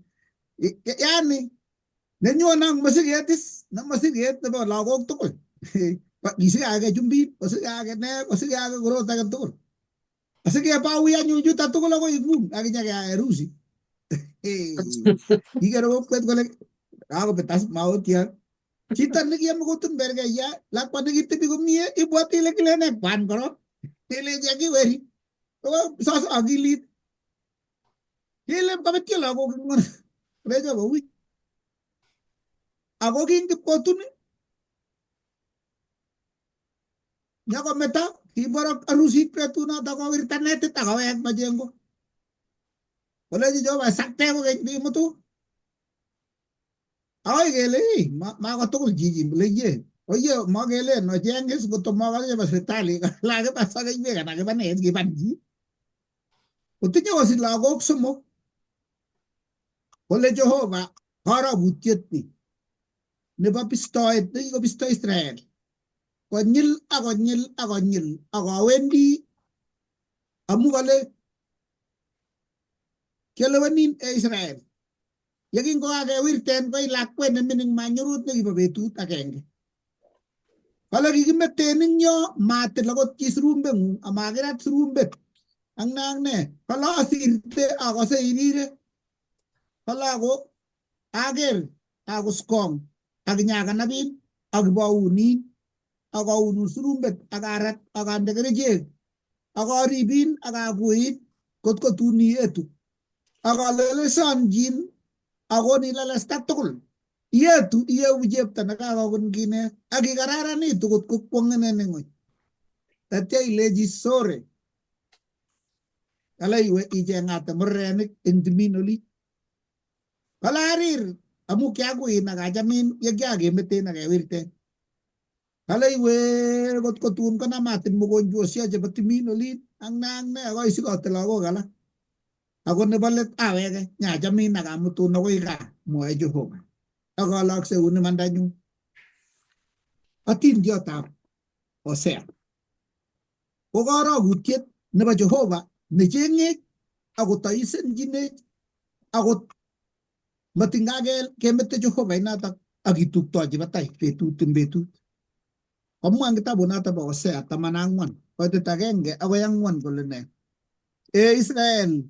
yani nenyone ak mosiket is ne mosiket nebo lagok tugul kisike age chumbin kosike age ne kosike age korot age tugul asikebawi anyun chuto tugul akoi ing'ung ak inyekeyai harusi. Kikere kokwet kole kakobet as maotiot. Chito nekiame kotun berkeya, lakwa nekitebi komie, ibwati ile kilene kwan korok. Ilechi akiweri. Soso akilit. Kele kabetyo lagok ing'ono. Kolecho koui. Ako kingipkotun nyokometa kiborok arusit betunoto kowirta netit akowek majengo. Kolechi Jehova sakte kokeny bimutu. Akoi kele mako tugul chichi leye. Oye, makelen ocheng is koto makase chebo sipitali lakiba sakeiwek anan kiba nee kiban chi. Kotinye kosich lagok somok. Kole Jehova karabutiet ni nebo bistoet nekikobisto Israel konyil ak konyil ak konyil ak awendi amu kale kialewenin e Israel. Yekin kokakewirten koi lakwet nemining manyurut nekibo betut agenge. Kale kikimeten ing yo matil akot chi surumbeng'ung amakirat surumbet ak ne ak ne. Kale asirte akose irire. Kale ako aker akuskong ak inyakanabin ak ibounin ak aunun surumbet ak arat ak ande kerichek ak aribin ak akuin kot ko tun ietu. Ak alelesanjin akonin lelesta tugul. Ietu ieku chepto nekakokon kinet ak ikararanitu kot ko kwong'enen eng ng'weny. Tatya ilechi sore. Kale iwe icheng'ate murenik eng timin oli. Kale arir amu kiakuin ak achamin ye kiakemeten ak kewirten. Kale iwe kot ko tun konamatin mogonjwoshek chebo timin olin ak ne ak ne akoi sikote lagok alak. Ako nebo let aweke nyachamin ak amutun akoi gaa mwoe Jehova. Ak alokseun imandanyun. Atindiotab Hosea. Ko karokutiet nebo Jehova necheng'ech akotoisenjinech akot matingake kemete Jehova inotok ak kituktochi batai betut eng betut. Komwa eng kitabut noto bo Hosea 14 koitet 1 akoi 4 kole ne? E Israel,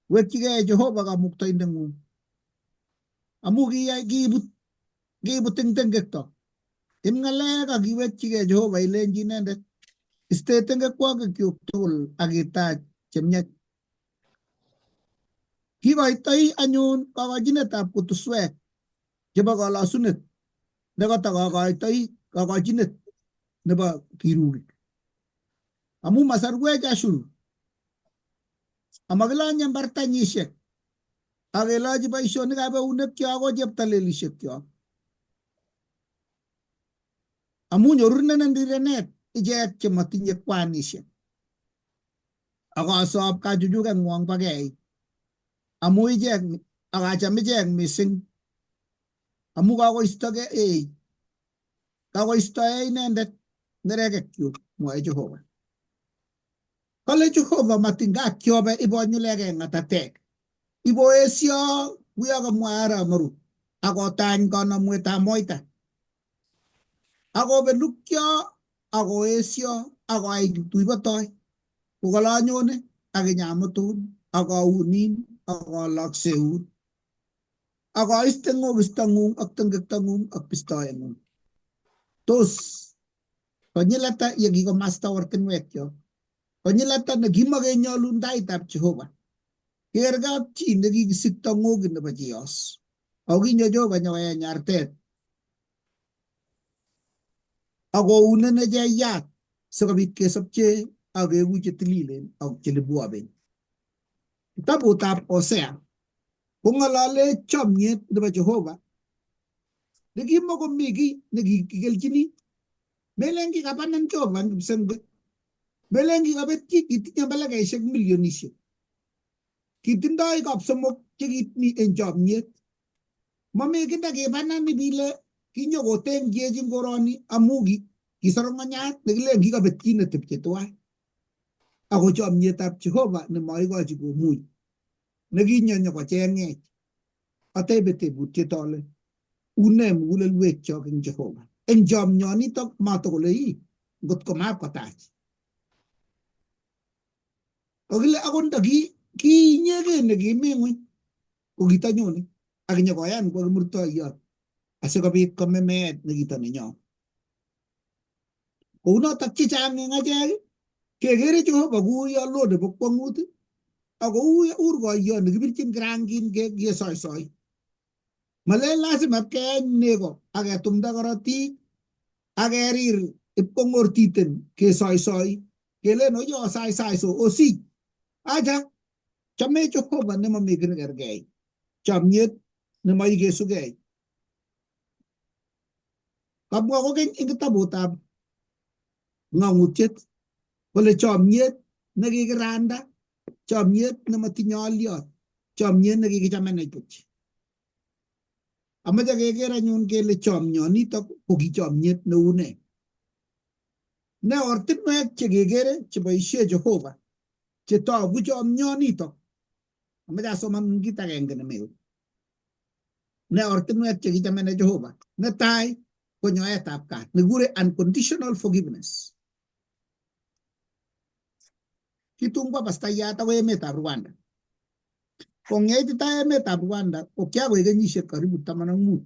wekchigei Jehova kamuktaindeng'ung. Amu kiyai kiibut kiibut eng tengekto. Ib ng'alek ak iwekchigei Jehova ilenchi inendet iste tengekwokikyuk tugul ak itach chemiach. Kikoitoi anyun kokochinetab kutuswek chebo kolosunet nekatakokoitoi kokochinet nebo kirugik. Amu masarwech Ashuru amakilonye mbartanyishek ak kelochi boisionikab eunekyok ako cheptalelishekyok. Amu nyorunenen rirenet ichek chemotinye kwanishek. Ak asob kachuchukeng'wong bo gei amu ichek akacham ichek mising amu kakoistogei kakoistoe inendet nerekekyuk mwoe Jehova. Kale Jehova matingakyobe ibonyulege ng'atatek. Iboesio kuyo kamwa arap Moru akotany konomwetab moita. Akobelukyo akoesio akoai tuibotoi. Kokole anyone ak inyamutun ak aunin ak alokseun. Ak aiste ng'okistong'ung ak tengektong'ung ak bistoeng'ung. Tos konyil ata yekikomasta ortinwekyok? Konyil ata nekimokenyolun taitab Jehova? Kikerkei ak chi nekikisikto ng'okit nebo chiyos. Ako kinyo Jehova nyokoyeny artet akounen echek yat sikobit kesobche ak keeku chetililen ak chelibwoben. Kitabutab Hosea kong'olole chomyet nebo Jehova nekimokomi kiy nekikikelchini. Melen kikabanan Jehova eng kipsengwet. Melen kikabetyi kitinye mbelekeishek milionishek. Kitindoi kapsomok chekimi eng chomyet. Mami kiy nekibanan ibile kinyokotengyech eng koroni amu kisorongonyat nekilen kikabetyi netepche tuwai. Ako chomyetab Jehova nemoikochi komuny nekinyo nyokocheng'ech. Atebe tebutiet ale une mugulelwekyok eng Jehova. Eng chomyonitok matokole ii ngot ko mapkotach. Kokile akot nda ki inyegei nekimi ng'weny ko kitanyone ak nyokoyan kwo kimurtoiyot asikobit kome meet nekito nenyo. Kounotok chechang eng achek kekere Jehova kou yo lo nebo kwong'ut ako ur koyot nekibirchin kirangin kesoisoi. Malen lazima ipkeeny nego ak ketumda korotik ak kerir ipkong'ortiten kesoisoi kelen oyo saisai so osich. Acha chome Jehova nemomi kiy nekerkei. Chomyet nemoikesugei. Kamwa kokeny eng kitabutab ng'ang'utiet kole chomyet nekikiranda, chomyet nemotinye oliot, chomyet nekikichamenech buch. Amache keker anyun kele chomyonitok ko ki chomyet neu nee. Ne ortinwek chekekere cheboisie Jehova chetogu chomyonitok. Amache asoman kit agenge nemeu. Ne ortinwek chekichamene Jehova. Netai ko nyoetab kat nekikure unconditional forgiveness. Kitun kwo pastayat akoi emetab Rwanda. Kongeitita emetab Rwanda ko kiakoik kenyisiek karibu 15.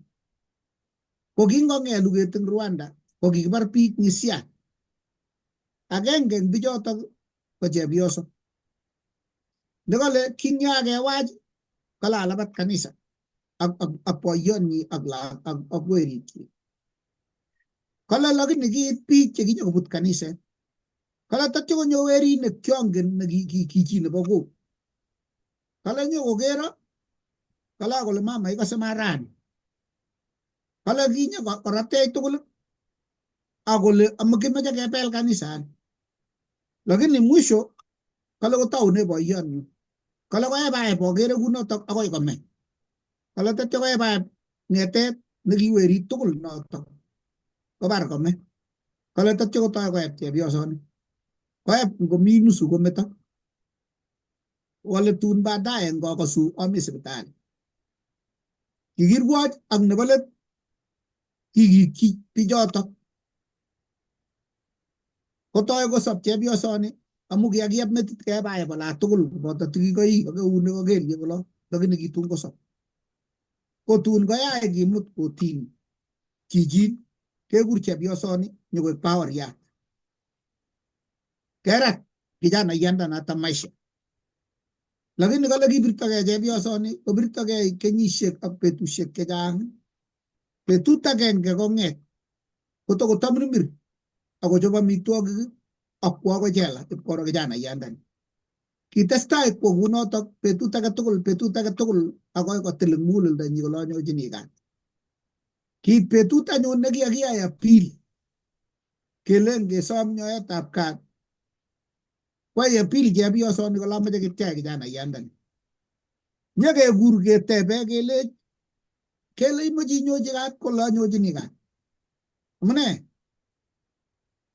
Ko kingong'et luget eng Rwanda ko kikibar biik ng'isiat. Agenge eng bichotok ko chepyoso. Nekale kinyakewach kale alabat kanisa ak boiyonyi ak ak werikyik. Kale lakini kiit biik chekinyokobut kaniset. Kale tatyo konyo werit ne kyongen ne ki chi nebo kok. Kale nyokokero kale kole mama ikose marani. Kale kinyo koratech tugul akole kimeche kebel kanisani. Lakini mwisho kale kotaune boiyonyu. Kale koebaeb okere kunotok akoi kome. Kale tatyo koebaeb ng'etet nekiwerit tugul notok kobar kome. Kale tatyo kotoi koeb chepyosoni. Koeb ngomi nusu kometo. Kole tun baadaye ngokosu ami sipitali. Kikirwoch ak nebo let kikikyi bichotok. Kotoi kosop chepyosoni amu kiakiep metit kebaeb olatugul koboto tigikoik ak eunek ak kelyek olo lakini kitun kosop. Kotun koyai kimut kotini chichin kekur chepyosoni nyokoik baoriat. Kerat kijanaiyandanoto maisha. Lakini kale kibirtogei chepyosoni kobirtogei kenyisiek ak betusiek chechang. Betut agenge kong'et kotokotamirmir akochop amitwogik ak kwo akoi jela ipkoro kijanaiyandani. Kitestai kwo kunotok betut age tugul betut age tugul akoi kotil eng muguleldonyi kole anyochini kat. Kiit betut anyun nekikakiyai appeal kelen kesom nyoetab kat kwai appeal chepyosoni kole amoche kityai kijanaiyandani. Nyekekur ketebe kelech kele imoche inyochi kat kole anyochini kat. Amune?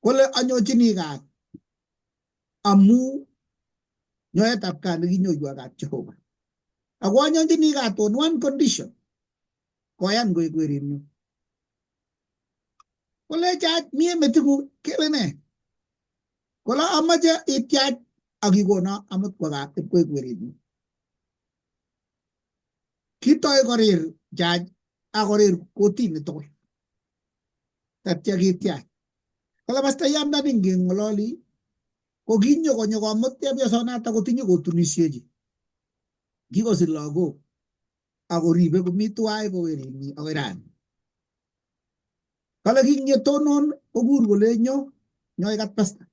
Kole anyochini kat amu nyoetab kat nekinyoiwa kat Jehova. Ako anyochini kat on one condition. Koyan koek werinyu. Kole judge mie meting'ung kele nee? Kole amache ityach ak ikona amut kwo kaa ipkoek werinyu. Kitoi korir judge ak korir kotini tugul. Tatya kityach. Kole pastayandani ngeng'ololi ko kinyo konyo komut chepyosonato kotinye kotunisiechi. Kikosich lagok akoribe komi tuwai ko werinyi akoi rani. Kale kingetonon kokur kole nyo nyo ikat pasta.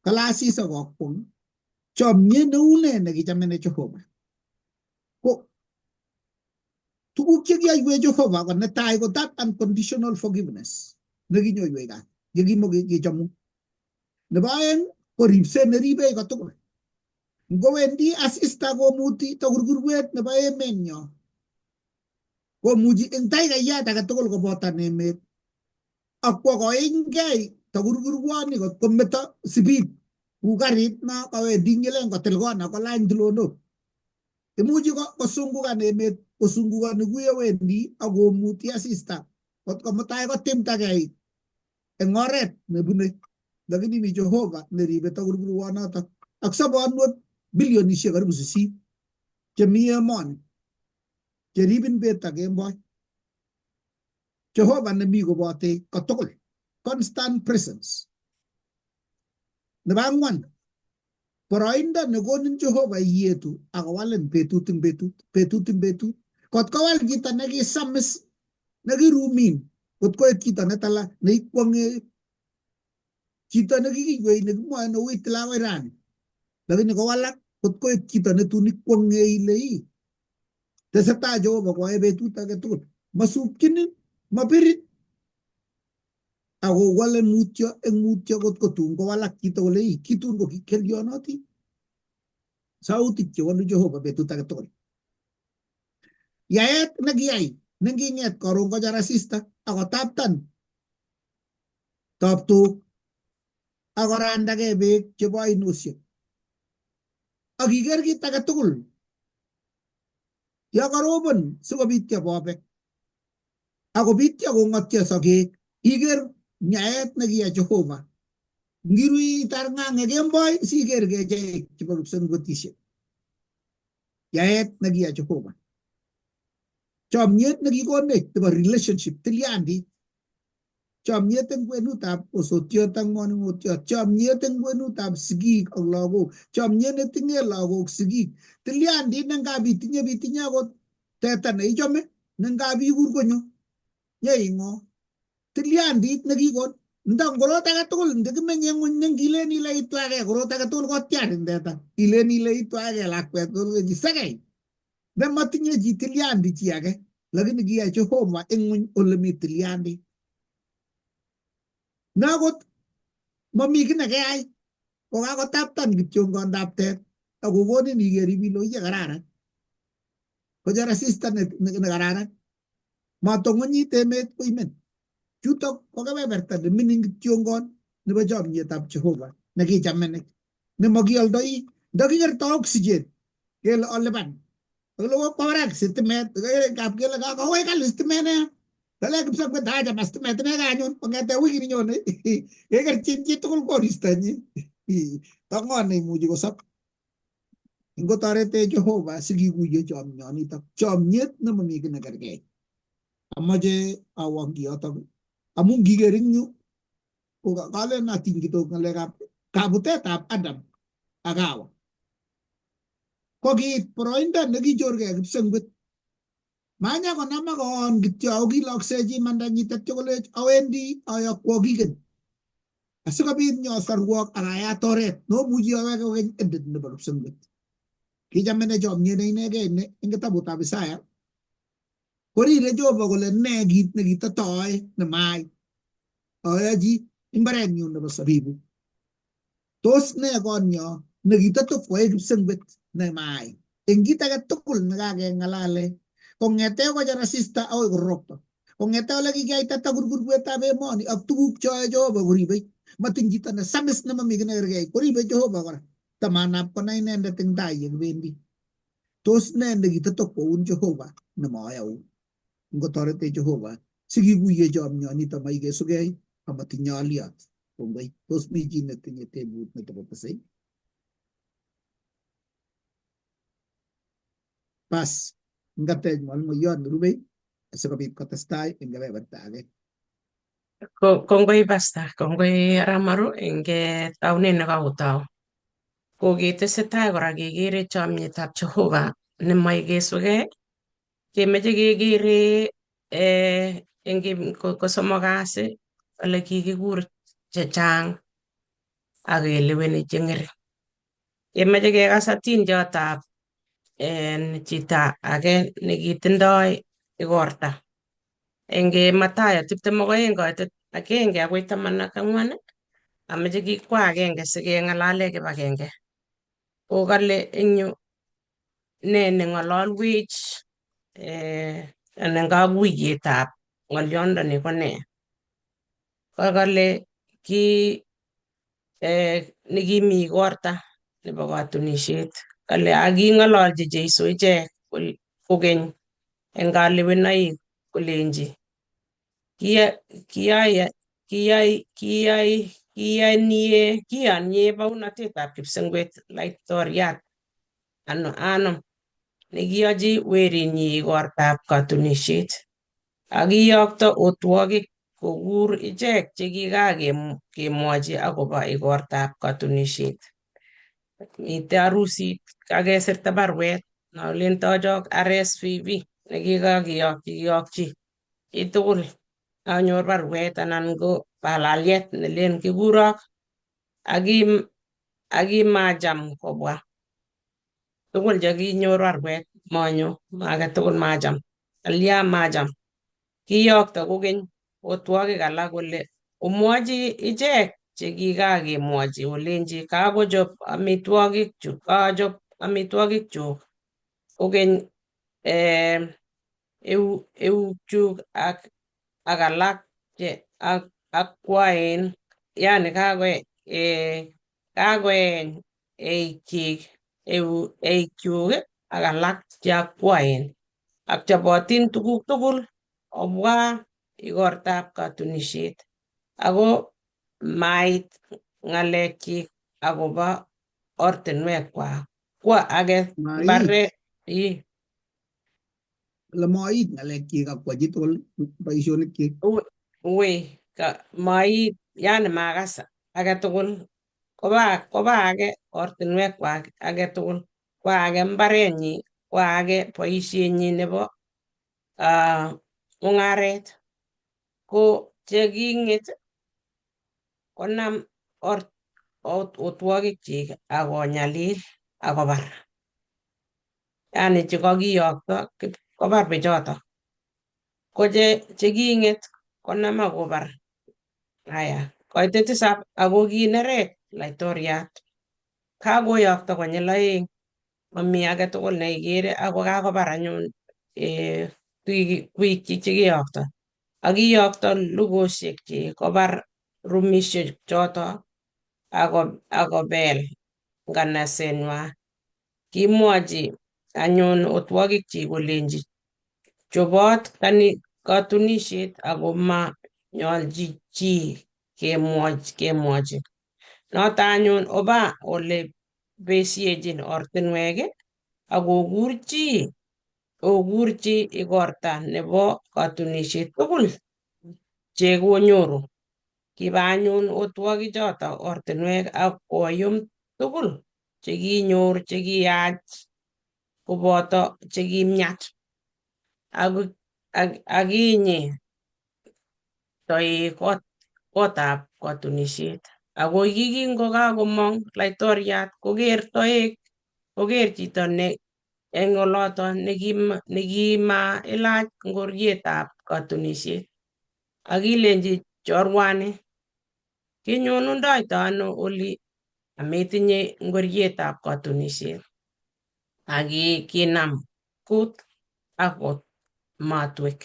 Kale asis akokwong chomyet neu nee nekichamene Jehova. Ko tuguk chekiyoiwech Jehova ko netai ko that unconditional forgiveness nekinyoiwech kat yekimokechomu. Nebo aeng ko ripset neribech kotugul. Ngowendi asista komuti takurkurwet nebo emenyo komuchi eng taikayat age tugul kobotan emet ak kwo koinyngei takurkurwoni kot kometo sipit ku karit no kawendi nyilen kotil kona kolany tulonok. Imuchi kosungukan emet kosungukoni kuye wendi ak komuti asista kot komutai kotimdagei eng oret nebune. Lakini mi Jehova neribe takurkurwonotok ak sobonwek bilionishek karibu 8 chemi emoni cheribin bet ak kemboi. Jehova nemi kobotech kotugul constant presence. Nebo ang'wan boroindo nekonin Jehova iyetu akowalin betut eng betut betut eng betut. Kot kowal chito nekisamis nekirumin kot koek chito netala neikwong'e chito nekikiywei nekimwoe neuit til akoi rani lakini kowalak kot koek chito netun ikwong'e ile ii tesetai Jehova koyoe betut age tugul masupchinin mabirin Ako wale mutyo eng mutyo kot kotun kowalak chito kole ii kitun ko kikelionoti. Sautik chewalu Jehova betut age tugul. Yaet nekiyai nenginget karon kochar asista akotaptan taptok akorandakee beek chebo ainosiek. Ak iker kit age tugul ya karobon sikobityo bobek akobityo kong'otyo sokek iker nyaet nekiyai Jehova. Ngirui itar ng'ang'e kemboi siker kecheik chebo kipsengwetisiek. Yaet nekiyai Jehova. Chomyet nekikonech nebo relationship tilyandit. Chomyet eng kwenutab osotiot ak manung'otiot, chomyet eng kwenutab sigik ak lagok, chomyet netinye lagok sigik, tilyandit ne ngap itinye bitinye akot teta neichome ne ngap ikur konyo nyeing'o. Tilyandit nekikon nda korot age tugul ndekimenye ng'weny ne ngilen ile itwage korot age tugul kotiarin teta ilen ile itwage lakwet kolechi sekei nematinye chi tilyandi chi age lakini kiyai Jehova eng ng'weny ole mi tilyandit. Nakot mami kiy nekeyai kokakotaptan kityongondaptet akokonin iker ibilo iye kararan kochar asista nekararan matong'onyit emet koimen. Chutok ko kebeberta nemining kityongon nebo chomyetab Jehova nekichamenech nemakioldoi ndakikerto oxygen kele olipan kole kokwo barak sitimet kap kele kowai kali sitimet nea kale kipsengwet acha ma sitimet inegei anyun kong'ete wikini nyone kekerchin chitugul koristanyi to ng'o neimuchi kosop ngotoretech Jehova sikikuye chomyonitok chomyet nemomi kiy nekerkei. Amache awong kiyotok amu ngiker eng yu ko kalen atiny kidogo ng'alekab kabutetab Adam ak Hawa. Ko kiit boroindo nekichorkei kipsengwet. Manya konam akoon kityo ako kiloksechi imandanyi tetyo kolech awendi ayokwokiken asikobit nyosorwok ak ayat oret nomuchi aweke kokeny Eden nebo kipsengwet. Kichamene chomyet ne inegei ne eng kitabutab Isaya korire Jehova kole ne kit nekitatoe nemaai ayochi imbarenyun nebo sabibu. Tos ne konyo nekitotokwoe kipsengwet nemaai eng kit age tugul nekakeng'alale kong'ete kochar asista akoi kororokto kong'ete ole kikiyaita takurkurwetab emoni ak tuguk cheyoe Jehova koribei matiny chito nesamis nemomi kiy nekerkei koribe Jehova kora tamanap konai inendet eng tai yekibendi. Tos ne nekitotokwoun Jehova nemayaun ngotoretech Jehova sikikuye chomyonito maikesugei amatinye oliot. Kongoi. Tos mi chi netinye tebut netokotesei? Bas, ngatech mwalimuiyot nerubei asikobit kotestai eng kebeberta age.
Kongoi pastor, kongoi Aramaru eng taunet nekakotou. Kokitesetai kora kekere chomyetab Jehova nemoikesugei kemeche kekere eng kosomok kasi ole kikikur chechang ak keleweni cheng'ering. Kemeche kekas atindiotab chito age nekitindoi igorta eng Mathayo 22 koitet 1 akoi 14 ameche kikwa agenge sikeng'alale kibagenge. Ko kale eng yu ne neng'ololwech anan kakuiyetab ng'olyondoni ko nee? Ko kale ki nekimi igorta nebo katunisiet kale aking'ololchi Jeiso ichek kokeny eng kalewenoik kolenji kiyanie baunatetab kipsengwet laitoriat ano nekiyochi werinyi igortab katunisiet ak kiyokto otwogik kokur ichek chekikakemwochi akobo igortab katunisiet. Mitei harusit kakesirta baruet nolen tochok RSVP nekikakiyokchi chitugul anyor baruet anan ko balaliet nelen kikurok akimacham kobwa tugul chekinyor baruet manyo age tugul macham alya macham kiyokto kokeny otwogik alak kole Omwochi ichek chekikakemwochi olenji kakochop amitwogik chu, kachop amitwogik chuk kokeny eukchuk ak alak che akwaen, yani kakoeny eikchik eikchuk ak alak che akwaen ak chobotin tuguk tugul obwa igortab katunisiet. Ako mait ng'alekchik akobo ortinwekwak. Kwo age
Mait.
mbaret ii.
Ole mait ng'alekchik ak kwa chitugul boisionikchik.
Wei, mait, yani makas age tugul koba age ortinwekwak age tugul, kwa age mbarenyi, kwa age boisienyi nebo mung'aret. Ko cheking'et konam otwogikchik ak konyalil ak kobar. Yani chekakiyokto kobar bichoto. Ko cheking'et konam ak kobar. Haya, koitet tisap ako kinerech laitoriat. Kakoyokto konyil oeng, mami age tugul neikere ako kakobar anyun biikchik chekiyokto. Ak kiyokto lugosiekchik kobar rumisiek choto akobel nganasenywa. Kimwochi anyun otwogikchik kolenji chobot katunisiet ako manyolchi chi kemwochi. Noto anyun oba ole besiechin ortinwek ak okurchi igorta nebo katunisiet tugul chekonyoru. Kiba anyun otwogichoto ortinwek ak koyum tugul chekinyor chekiyach koboto chekimiach. Akinyi toek kotab katunisiet. Ako kikingokakomong laitoriat koker toek, koker chito ne eng oloto nekimailach ngorietab katunisiet. Akilenji chorwani, kinyonundoito ano oli ametinye ngorietab katunisiet? Ak kinam kut akot matwek.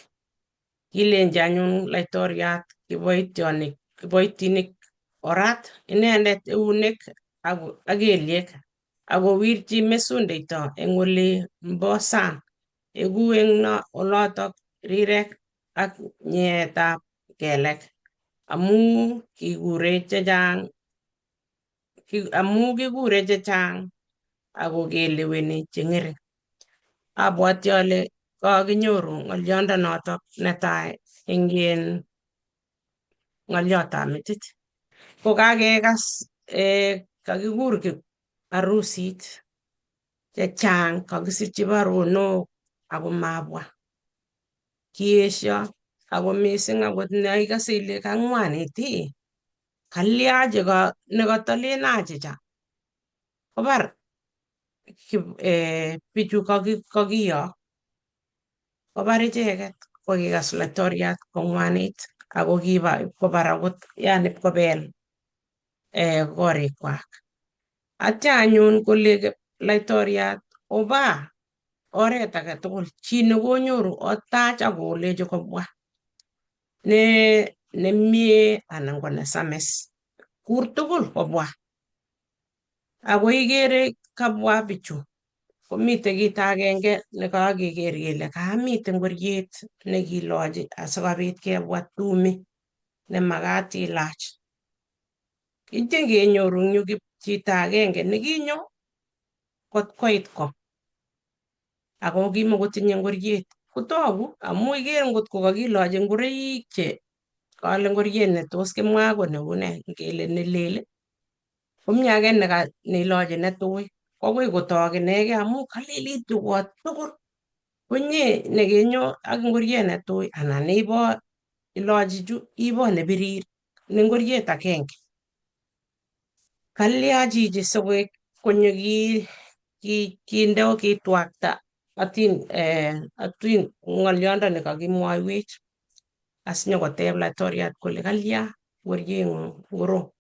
Kilenji anyun laitoriat kiboitinik orat inendet eunek ak kelyek ak kowirchi mesundeito eng olimbo sang. Eku eng olotok rirek ak nyeetab kelek amu kikure chechang ako keleweni che ngering. Abwati ale kakinyoru ng'oliondonoto netai eng ng'oliotab metit. Ko kakekas kakikur arusit chechang kakisirchi baronok ako mabwa. Kiesio ako mising akot neikase ile kang'wanit ii, kalya nekatolen achicha. Kobar bichu kakiyok. Kobar icheket kokikas laitoriat kong'wanit ako kiba kobar akot yani kobel korikwak. Atya anyun kole laitoriat oba oret age tugul chi nekonyoru otach ak olechi kobwa nemie anan ko nesamis kur tugul kobwa. Ako ikere kabwa bichu komite kit agenge nekakeker kele kamite ngoriet nekilochi asikobit kebwa tumi nemakat ilach. Kityo kenyoru eng yu chito agenge nekinyo kot koit ko ako kimakotinye ngoriet. Kotogu amu ikere ngot ko kakilochi ngoroik che kale ngoriet netos kimwa ko neu nee ngele nelel komi age neilochi netui kokoi kotok inegei amu kalelit kot tugul. Konye nekenyo ak ngoriet netui anan ibo ilochi chu ibo nebirir ni ngoriet agenge. Kalya chichi sikoik konyo kinde kitwakta atin ng'oliondo nekakimwoiwech asinyokoteb laitoriat kole kalya ngorieng'ung ngoro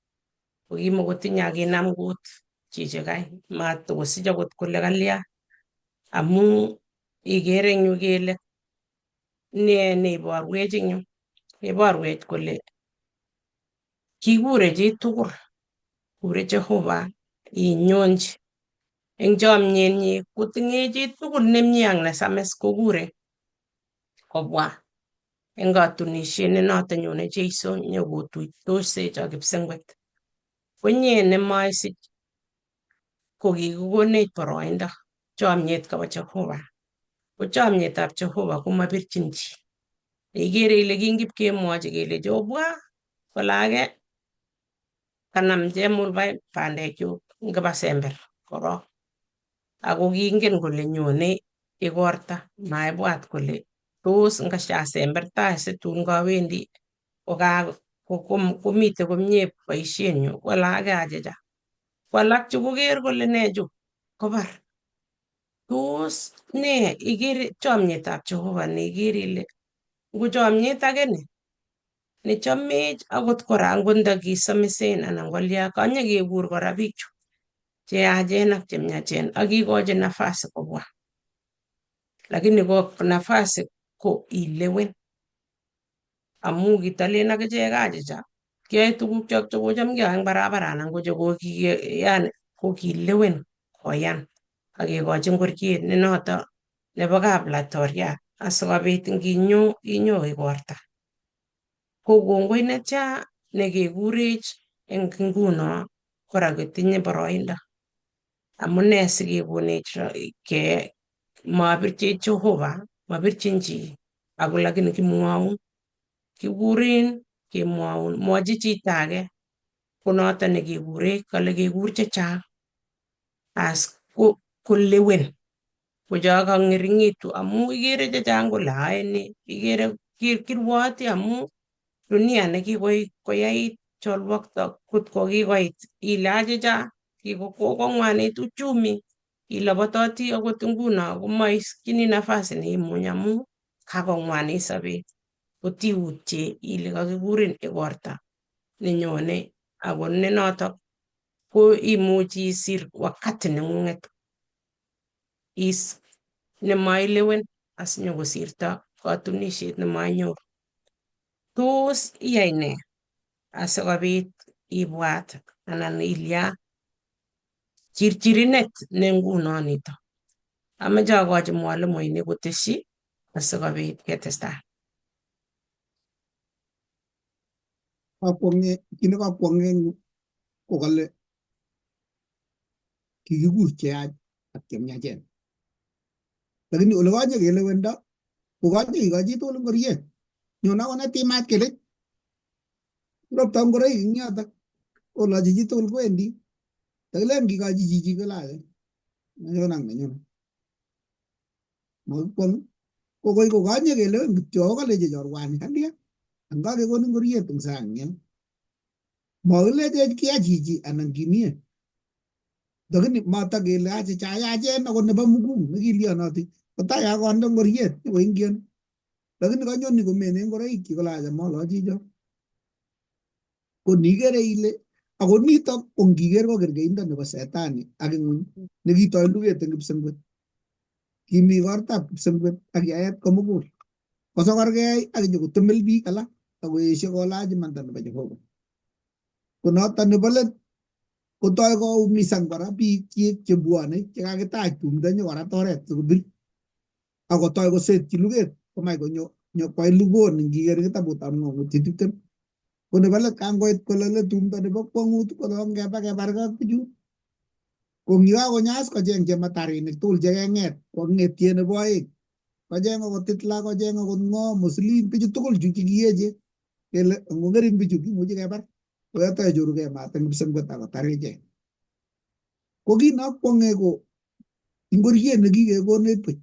kokimokotinye akinam kut chichikai matokosich akot kole kalya amu ikere eng yu kele ne neiborwech eng yu iborwech kole kikure chitugul kure Jehova inyonchi eng chomyenyi kotinye chitugul nemie ak nesamis kokure kobwa eng katunisiet ne noto nyone Jeiso nyokotuitosech ak kipsengwet. Konye nemaisich kokikikonech boroindo chomyet kabo Jehova. Ko chomyetab Jehova komabirchin chi. Ikere ile kingipkemwochi kelechi obwa kole age kanam chemulbai bandekchuk ngiba sember korok. Ako kingen kole nyone igorta maibwat kole tos ngashasember tai situn kawendi komite komie boisienyu kole age achicha. Ko alak chu koker kole ne chu kobar. Tos ne ikere chomyetab Jehova neikere ile ngo chomyet age ni nechomech akot kora angot ndakisomisen anan kolya konye kekur kora biik chu cheyachen ak chemiachen ak kikochi nafasi kobwa. Lakini ko nafasi ko ilewen amu kitolen akichek achicha kiyoe tuguk chok chekocham keyoe eng barabara anan ko yani kokilewen koyan ak kekochi ngoriet ne noto nebo kaplatoria asikobit nginyo inyo igorta. Ko kongoi netya nekekurech eng nguno kora ketinye boroindo. Amune sikekonech ke mabirchech Jehova, mabirchin chi ako lakini kimwoun kikuren kemwoun mwochi chito age konoto nekekure kale kekur chechang as ko kolewen ko cho kang'ering'itu amu ikere chechang kole ae ni ikere kirwoti amu dunia nekikoyait cholwokto kotko kikoit ile achicha kokong'wanit uchumi ilobototi akot nguno komoisikchini nafasi neimuny amu kakong'wanit sobet kotiutye ile kakikurin igorta nenyone ako ne notok ko imuchi isir wakati neng'ung'et is nemailewen asinyokosirto katunisiet nemainyoru. Tos iyai nee asikobit ibwat anan ilya chirchirinet ne nguno nito. Amache akochi mwalimuinik kotesyi asikobit ketestai.
Kakwong'e kit nekakwong'e eng yu ko kale kikikur cheyach ak chemiachen. Lakini ole konye kelewendo kokonye kikochi chitugul ngoriet. Nyone akone timat kelech ropto ngoroik eng yotok olochi chitugul kowendi. Takilen kikochi chichi kole ake nenyon ak nenyon. Makikwong ko koi kokonye kelewen kityo ako kalechi chorwani kalya anga kekonin ngoriet eng sang yo. Makilechech kiya chichi anan kimie. Lakini matakele achicha yachen akot nebo muguu nekilionoti kotai kakonde ngoriet nyokoingian. Lakini kanyoni komene ngoroik chi kole acha molochi cho. Ko nikere ile ako nitok ko ngiker ko kerkeindo nebo setani ak ing'uny nekitoi luget eng kipsengwet. Kimi igortab kipsengwet ak yaet komugul. Kosokorkei ak inyokotemel biik alak ak koesio kolach imanda nebo Jehova. Ko noto nebo let kotoi koumisan kora biik chik chebwone chekakitach tumdo nyokorat oret sikobir ak kotoi kosetyi luget komach konyo nyokwai lugon ngiker kitabutab ng'ong'utiet 20. Ko nebo let kangoit kolole tumdo nebo kwong'ut kole ongeba kebargei ak bichu. Ko ngikakonyas kocheng chematarinik tugul chekeng'et kong'etie nebo oeng. Kocheng akot Hitler, kocheng akot ng'o Muslim bichu tugul chu chikiyechen kele ngong'ering bichu kimuchi kebar. Koyoto chorugei maat eng kipsengwet akotar ichek. Ko kit nokwong'e ko ingoriet nekikekonech buch.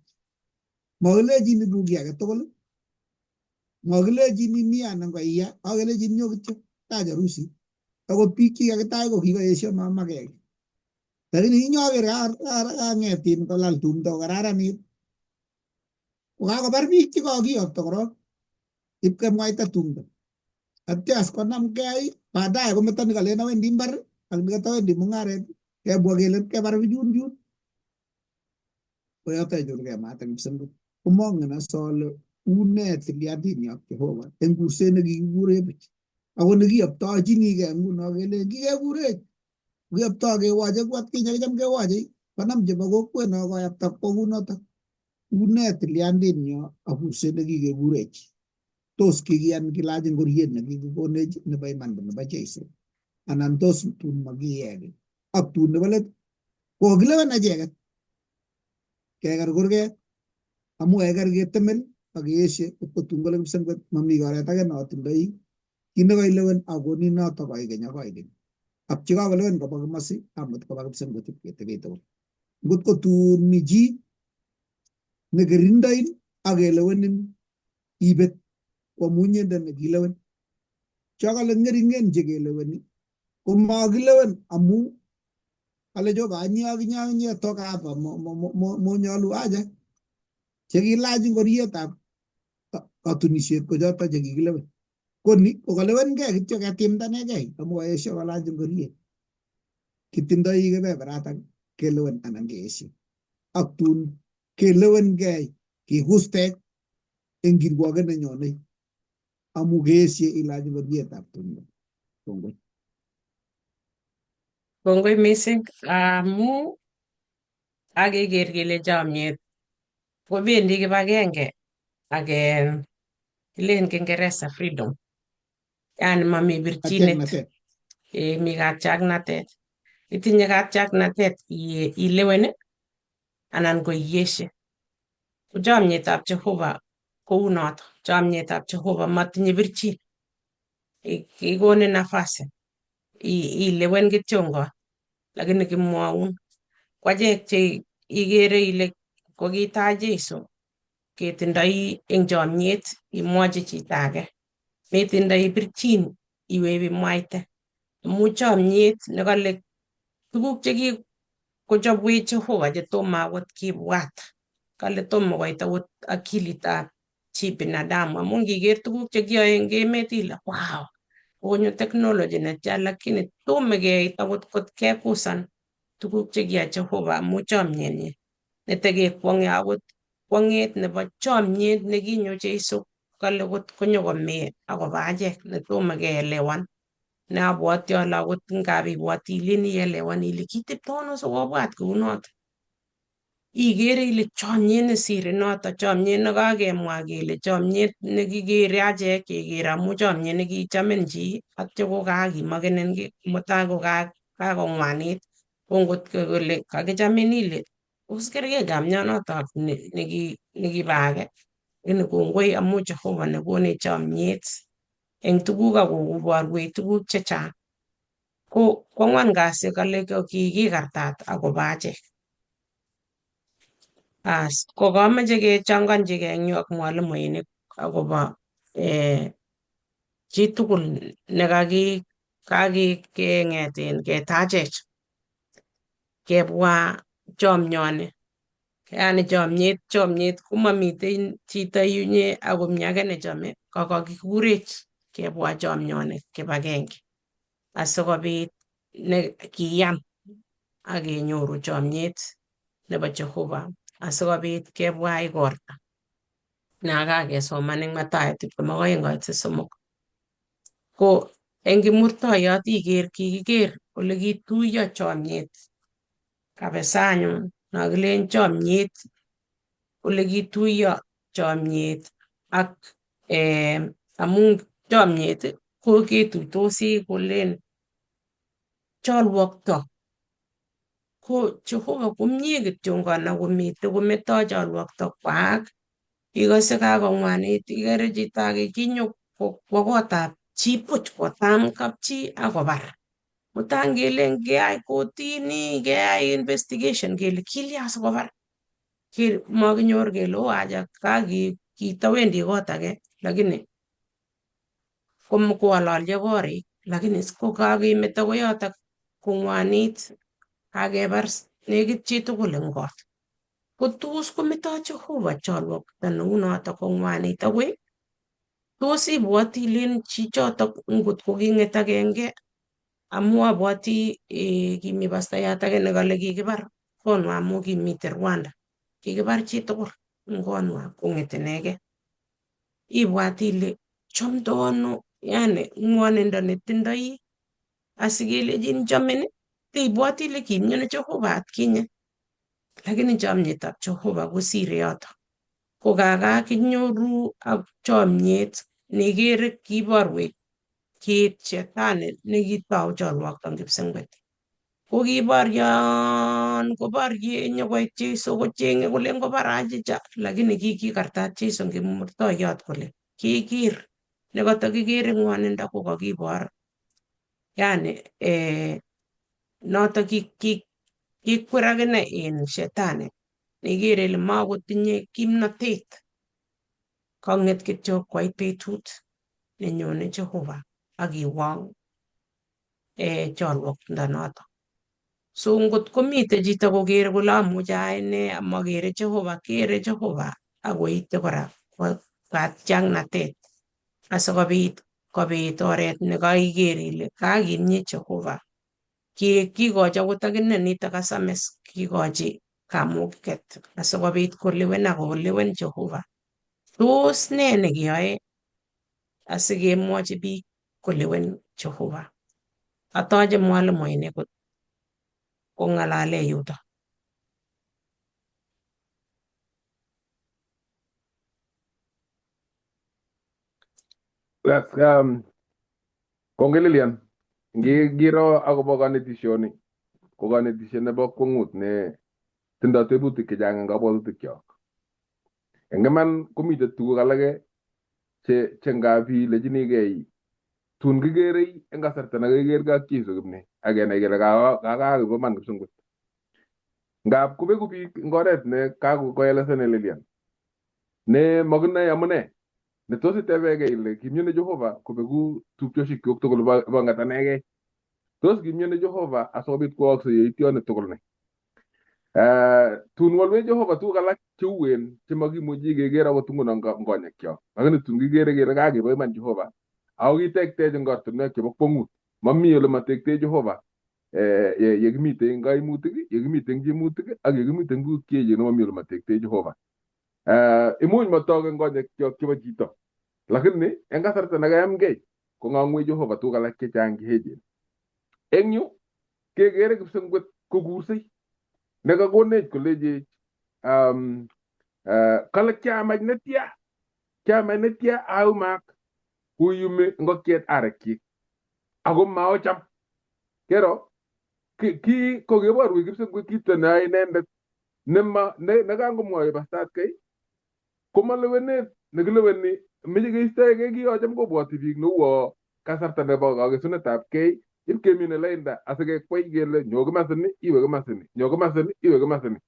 Makilechin ibu kiy age tugul, makilechin imie anan ko iya, akelechin nyo kityo tach harusi. Akot biik chekakitach ko kikoesio mamakek. Lakini inyoker kang'et kolal tumdo kokararanit. Kokakobar biik chekakiyokto korok ipkemwaita tumdo. Atya konamgei baadaye kometo nikalen awendi mbar ak nikatawendi mung'aret kebwa kele kebar bichun chun. Koyoto inyorugei maat ak kipsengwet. Komongen as ale une tilyandini ak Jehova eng kurset nekikikurech buch. Ako nekiyoptochinigei nguno kelen kikekurech. Kiyoptoi kewoche ku atkinye kicham kewoche konam chebo kokwet no koyapta kwo kunotok. Une tilyandinyo ak kurset nekikekurech. Tos kikiyan kilach ingoriet nekikikonech nebo imanda nebo Jeiso anan tos tun makiyek ak tun nebo let kokilewen acheket keker kurget amu keker ketemel ak keeshe kotun kole kipsengwet mami oret age neotindoi kit nekailewen akonin notok koikeny ak koikeny ak chekakolewen koba komosi amut koba kipsengwet ipketebi tugul ngot ko tun mi chi nekirindoin ak kelewenin ibet koamu inyendet nekilewen cho kale ng'ering'en chekeleweni komakilewen amu kale Jehova anye akinye akinye toka hapa monyolu aje chekilach ingorietab katunisiet ko choto chekikilewen ko ni kokalewenkei kityo ketimdanekei amu kaesio kolach ingoriet kitindoi kebeberatak kelewen anan keesio ak tun kelewenkei kikustech eng kirwoket nenyonei amu keesie ilach ingorietab tumdo. Kongoi.
Kongoi mising amu akeker kele chomyet kobendi kibagenge ak kilen Kiingereza freedom, yani mami birchinet,
Katiaknatet.
Mi katiaknatet. Itinye katiaknatet ilewen anan ko iyeshe. Ko chomyetab Jehova kou noto, chomyetab Jehova matinye birchin. Kikonin nafasi ilewen kityongon lakini kimwaun kwachek che ikere ile kokitach Jesu ketindoi eng chomyet imwochi chito age metindoi birchin iwe ibimwaite amu chomyet nekale tuguk chekikochobwech Jehova chetomo akot kibwat kale tomo koit akot akilitab chi binadamu amu ngiker tuguk chekiyoe eng emet ile wow konyo technology netya lakini tomo keit akot kot kekusan tuguk chekiyai Jehova amu chomyenyi netekekwong'e akot kwong'et nebo chomyet nekinyo Jeiso kale kot konyokomee akoba achek netomo keelewan ne abwoti ale akot ngap ibwoti ilen ielewan ile kitepto ano sikobwat kounoto ikere ile chomyet nesire noto chomyet nekakemwa kele chomyet nekikere achek kekere amu chomyet nekichamin chi atyo kokakimakenen mutai ko kakong'wanit ko ngot kole kakichamin ile tos kerkei chamionoto ak nekibo age lakini kongoi amu Jehova nekonech chomyet eng tuguk ak koborwech tuguk chechang ko kwang'wan kasi kale kikikartat akobo achek. As ko kameche kechanganjigei eng yu ak mwalimuinik akobo chitugul nekaki kakikeng'et ketachech kebwa chomyoni yani chomyet chomyet komamitei chito yunye akomi age nechome kokakikurech kebwa chomyoni kibagenge asikobit ne kiyan ak kenyoru chomyet nebo Jehova asikobit kebwa igorta nakakesoman eng Mathayo 22 koit 3. Ko eng kimurtoiyot iker kikiker ole kituiyo chomyet kabisa anyun nokilen chomyet ole kituiyo chomyet ak amu chomyet ko ketuitosi kolen cholwokto ko Jehova komie kityongon akomite kometoi cholwokto kwaak ikose kakong'wanit ikere chito age kinyo kwo kotab chi buch kotam kapchi akobar mutai ngelen keyai kotini keyai investigation kele kilya sikobar makinyor kele oh aja kitowendi kot age lakini koalolyo korik lakini ko kakemeto koyotok kong'wanit kakebar nekit chitugul eng kot ko tos kometoi Jehova cholwokto neu noto kong'wanit akoi Tos ibwoti ilen chichotok ngot ko king'et agenge amu abwoti kimi pastayat age nekale kikibar konwa amu kimite Rwanda. Kikibar chitugul eng konwa kong'et inegei. Ibwat ile chomdo ano yani ng'wonindo netindoi asikelechin chomin ibwoti ile kimiano Jehova atkinye lakini chomyetab Jehova kosire yoto. Ko kaka kinyoru ak chomyet nekere kiborwech kiit shetani nekitou cholwokto eng kipsengwet. Ko kiboryon koborye nyokoit Jesu kochenge kolen kobar achicha lakini kikikartat Jesu eng kimurtoiyot kole kikir nekotokikere ng'wonindo ko kakibor yani noto kikwer akine in shetani nekere ile makotinye kimnotet kong'et kityo koit betut nenyone Jehova akiwong cholwokto noto. So ngot komite chito kokere kole amuche ayai nee amakere Jehova, kere Jehova akoite kora katiaknatet asikobit kobit oret nekaiker ile kakimye Jehova. Kikochi akot akine nitok kasamis kikochi kamuket asikobit kolewen akolewen Jehova. Tos nee nekeyoe asikemwochi biik kolewen Jehova? Atoche mwalimuinik kong'alale yuto.
Yes, kongoi Lilian. Ngiro akobo konetishoni ko konetisiet nebo kwongut ne tindoi tebutik chechang eng kabwatutikyok. Eng iman komitei tuguk alake che ngap ilechinigei tun kikerei eng kasarta nekekergei ak Jesu kipni akenai kele kakebo iman kipsengwet. Ngap kobeku biik eng oret ne kakoelesane Lilian ne makinoe amune ne tos itebegei ile kimioni Jehova kobeku tupchoshekyok tugul bo ngatanegei. Tos kimioni Jehova asikobit koakse yeityoni tugul ni. Tun wolwech Jehova tuguk alak cheuen chemakimuchi keker akot nguno eng konyekyok. Lakini tun kikere kele kakebo iman Jehova ako kitektech eng ortinwek chebo kwongut. Mami ole matektech Jehova ye kimitei eng kaimutik, ye kimitei eng tiemutik ak ye kimitei eng tuguk cheechen komami ole matektech Jehova. Imuch matok eng konyekyok chebo chito lakini eng kasarta nekayamgei kong'ang'wech Jehova tuguk alak chechang cheechen. Eng yu kekere kipsengwet kokursei nekakonech kolechech kale kiamach netya kiamach netya aumak koyumi ngokiet arekyik ako maocham. Kero ki kokeborwech kipsengwet kito neyoe inendet nema nekangomwoe pastat kei koma lewenet nekileweni meche keistoegei kiyo cham kobwoti biik neuo kasarta nebo kakesunetab kei ip kemine lainda asikekwei kele nyo komasini iwe komasini nyo komasini iwe komasini.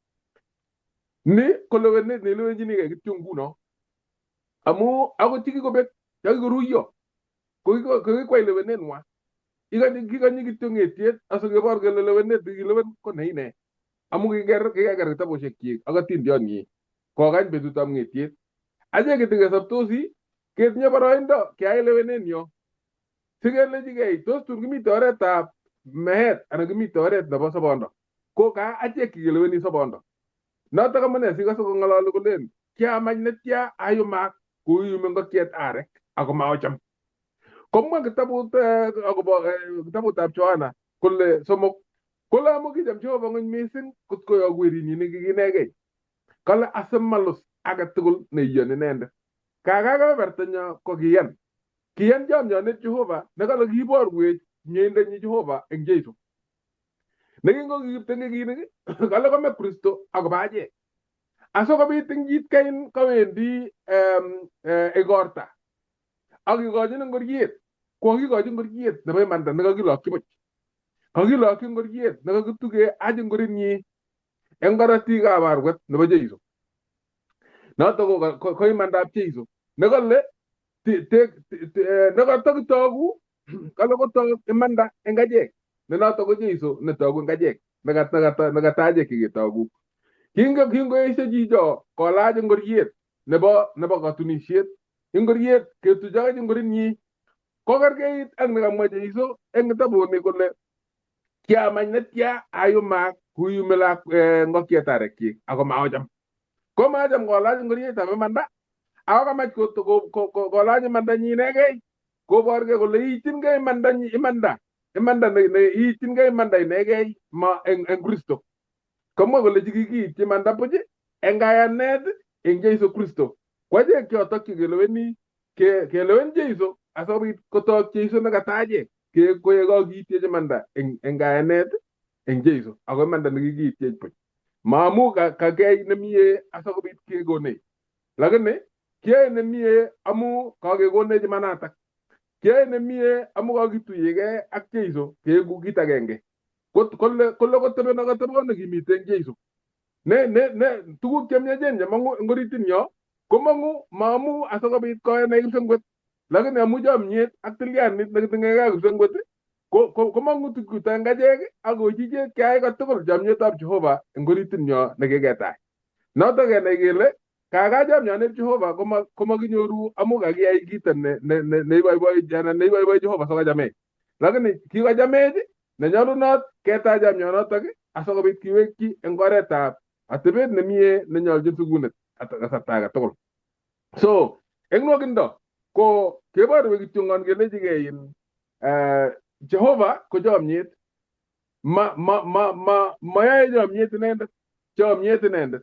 Ni ko lewenet neilewenchinigei kityo nguno amu akot chikikobek chakikoruiyo kokikwai lewenet ng'wa. Kikonyi kityo ng'etiet asikebor kele lewenet nekikilewen ko ne ine amu kikeker kitabushekyik ak atindionyi kokany betutab ng'etiet. Achek kitikesoptosi ketinye boroindo keyai lewenet nyo sikelechigei tos tun kimite oretab meet anan kimite oret nebo sobondo ko ka achek kikeleweni sobondo. Notok amune sikose kong'ololi kolen kiamach netya ayumak koiyumi ngokiet arek ako maocham. Komwa kitabut akobo kitabutab Yohana kole somok kole amu kicham Jehova ng'ony mising kot koyok werinyi nekikinegei. Kale asimalus age tugul neiyoni inendet. Kaka kebebertanyo ko kiyan. Kiyan chomyonet Jehova nekale kiborwech mieindanyi Jehova eng Jesu. Nekingokikip tengekinik kale kome Kristo akoba achek. Asikobit eng kitkain kawendi igorta ak kikochin ngoriet ko kakikochi ngoriet nebo imanda nekakilokyi buch. Kakilokyi ngoriet nekakituge ach ngorinyi eng korotikab arwet nebo Jesu. Notok ko imandab Jesu nekale nekatokitogu kale kotok imanda eng achek ne notok ko Jesu netogu eng achek nekata achek kiketogu. Kingoesio chicho kolach ngoriet nebo katunisiet Ingoriet ketuchokech ingorinyi kokerkeit ak nekamwa Jeiso eng kitabuni kole kiamach netya ayumak kuyumi ngokiet arekyik ako maocham. Komacham kolach ingorietab imanda ako kamach kolach imandanyi inegei koborgei kole iityingei imandanyi imanda imanda ne iityingei imanda inegei ma eng Kristo. Kamwa kole chikikiityi imanda buch eng kayanet eng Jeiso Kristo. Ko achek chotok chekeleweni kelewen Jeiso asikobit kotok Jeiso nekata achek koye kakiityech imanda eng kayanet eng Jeiso ako imanda nekikiityech buch. Maamu kakiyai nemie asikobit kekonech. Lakini kiyoe nemie amu kakekonech imanatak. Kiyoe nemie amu kakituyekei ak Jeiso keeku kit agenge. Kole koteben ak atebon nekimite eng Jeiso. Ne tuguk chemiachen chemongu eng oritit nyo komongu maamu asikobit koyanai kipsengwet. Lakini amu chomyet ak tilyandit nekiting'ekei ak kipsengwet komongu tuguchuto eng achek ak kochichech keyai kotugul chomyetab Jehova eng oritit nyo nekiketai. Notok kenai kele kaka chomyoneb Jehova komakinyoru amu kakiyai kito neiboiboi anan neiboiboi Jehova sikochamech. Lakini kikochamech nenyolunot ketach chomyonotok asikobit kiwekyi eng oretab atebet nemie nenyoljin sukunet kasarta age tugul. So eng nwokindo ko keborwech kityongon kelechigei Jehova ko chomyet. Mayoe chomyet inendet, chomyet inendet.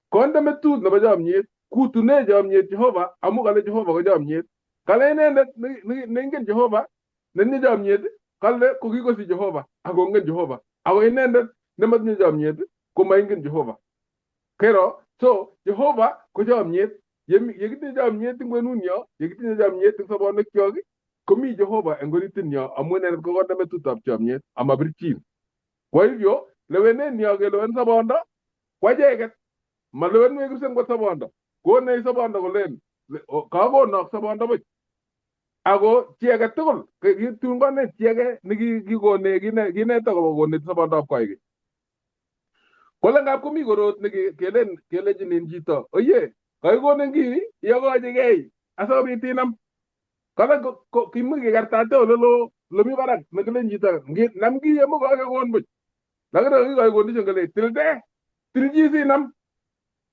Konde metut nebo chomyet, kutune chomyet Jehova amu kale Jehova ko chomyet. Kale inendet neingen Jehova netinye chomyet kale kokikosich Jehova akongen Jehova. Ako inendet nematinye chomyet komaingen Jehova. Kero, so Jehova ko chomyet. Yekitinye chomyet eng kwenunyo, yekitinye chomyet eng sobonwekyok, komi Jehova eng oritinyo amu inendet ko konde metutab chomyet amabirchin. Kwa hivyo lewenenyo kelewen sobondo ko acheket. Malewenwech kipsengwet sobondo. Konech sobondo kolen kakonok sobondo buch. Ako chi age tugul tun konet chi age nekikonech kineto kokoneti sobondab koikeny. Kole ngap komi korot nekelen kelechinin chito oye kakikonin kii iyokochigei asikobit inam. Kale kimuch kekertate olelo olemi barak nekilen chito nam kii amu kakekon buch. Lakini kakikoi condition kole tilde tilchi sinam.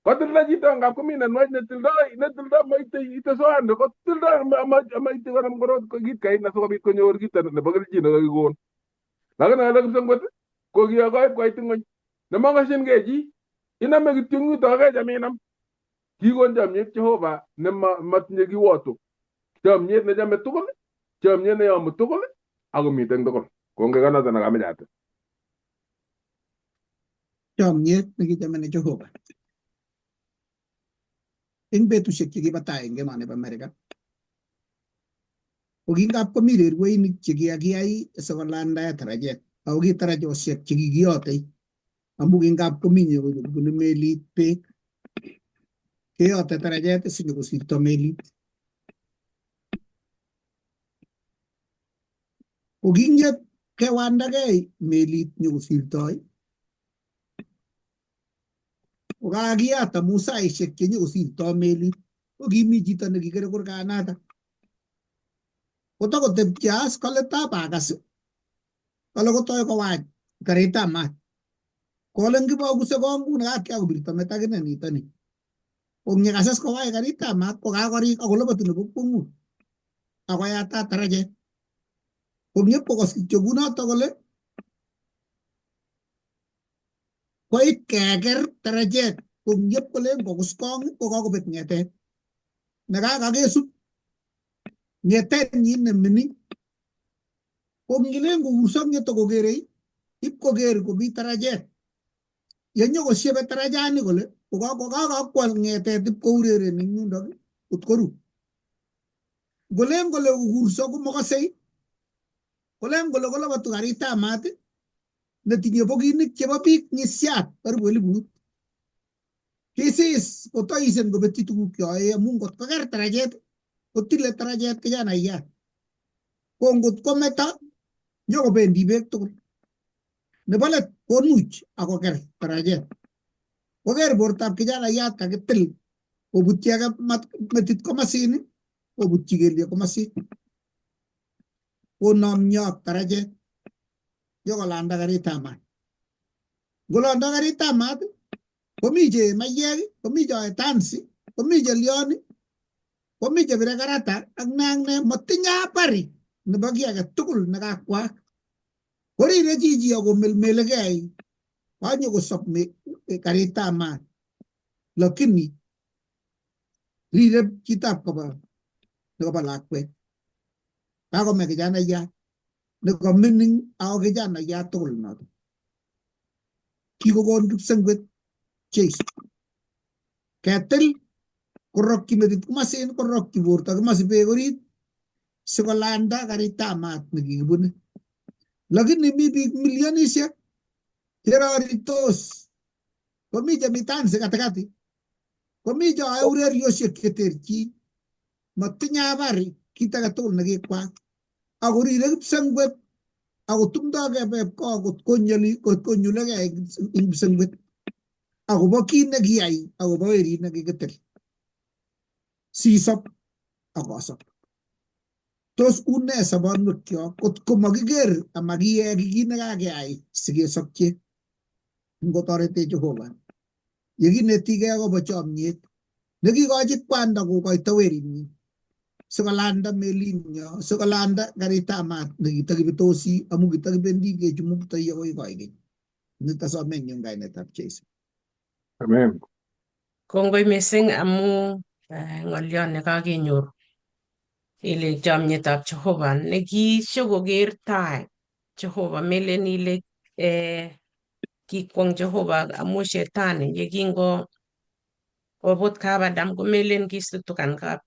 Kotilda chito ngap komi nenwach netildo maite ite soani kotildo amaite konam korot kit kain asikobit konyor kit nebo kelchin nekakikon. Lakini kale kipsengwet ko kiyokoib koit ng'ony nemokoshinkei chi inome kityo yuto kecham inam. Kikon chomyet Jehova nematinye kiwoto. Chomyet nechome tugul, chomyet neyomu tugul akomiten tugul. Kongoi konoto nekameche ates.
Chomyet nekichome Jehova. Eng betusiek chekibo tai eng emoni bo Amerika ko kingap komi rerweinik chekikakiyai sikolandae tarajet ako ki tarajosiek chekikiyotei amu kingap komi nyokobunu melit beek keyote tarajet sinyokosirto melit. Ko kinget kewandakei melit nyokosirtoi ko kakiyat amu saisiek chenyokosirto melit ko kimi chito nekikere kurganata. Kotokotepche as kole tabakas kole kotoi kowach karitab maat. Kole ngibokuse konguni katia kobirto met akine nitoni. Ko ngekases kowach karitab maat ko kakorik akoloboti nebo kwongut akoyatat tarajet. Ko ngepkokos kityo kunoto kole koit keker tarajet ko ngep kole ngokus kong ko kakobet ng'etet. Nekakakesub ng'etenyin nemining ko ngilen kokurso ng'eto kokerei ipkoker komi tarajet. Yenyokosiebe tarajani kole kokakwal ng'etet ipkoureren eng yundok kotkoru. Ngolen kole kokurso komokosei kolen kole kolobotu karitab maat netinye bokinik chebo biik ng'isiat karibu 1000. Kisis kotoisen kobetyi tuguk choe amu ngot koker tarajet kotile tarajet kijanaiyat. Ko ngot kometo nyokobendi beek tugul. Nebo let konuch akoker tarajet. Koker bortab kijanaiyat kakitil Kobutyi age metit komasin, kobutyi kelyek komasin. Konomyok tarajet yokolanda karitab maat. Ngolanda karitab maat komi che maiyek, komi choe tansi, komi che lion, komi chebire karata ak ne ak ne motinye habari nebo kiy age tugul nekakwak. Korire chichi ako melmelekei konyo kosop karitab maat. Lakini rire chitab kobo nekobo lakwet. Kakome kijanaiyat nekomining ako kijanaiyat tugul noto. Kikokon kipsengwet Jesu. Ketil korokyi metit komasin, korokyi borto komasi beek orit sikolanda karitab maat nekikibune. Lakini mi biik milionisiek cheroritos, komi chemi tansi katikati, komi choyoe ureriosiek cheterchin, motinye habari kit age tugul nekikwak. Akorire kipsengwet akotumdogei pepko kot konyulegei eng kipsengwet akobo kit nekiyai akobo werit nekikitil. Sisop ak osop. Tos une sobonwekyok kot komakiker amakiyai kit nekakeyai sikesopche ngotoretech Jehova. Yekinetigei akobo chomyet nekikochi kwanda kokoito werinyin sikolanda melinyo, sikolanda karitab maat nekitakibetosi amu kitakibendi kechumuktoi akoi koikeny. Nito somenyu eng kainetab Jesu.
Amen.
Kongoi mising amu ng'oliot nekakenyor ile chomyetab Jehova nekishokoker tai Jehova melen ile kikwong Jehova amu shetani yekingo kobut kap Adam komelen kisutukan kap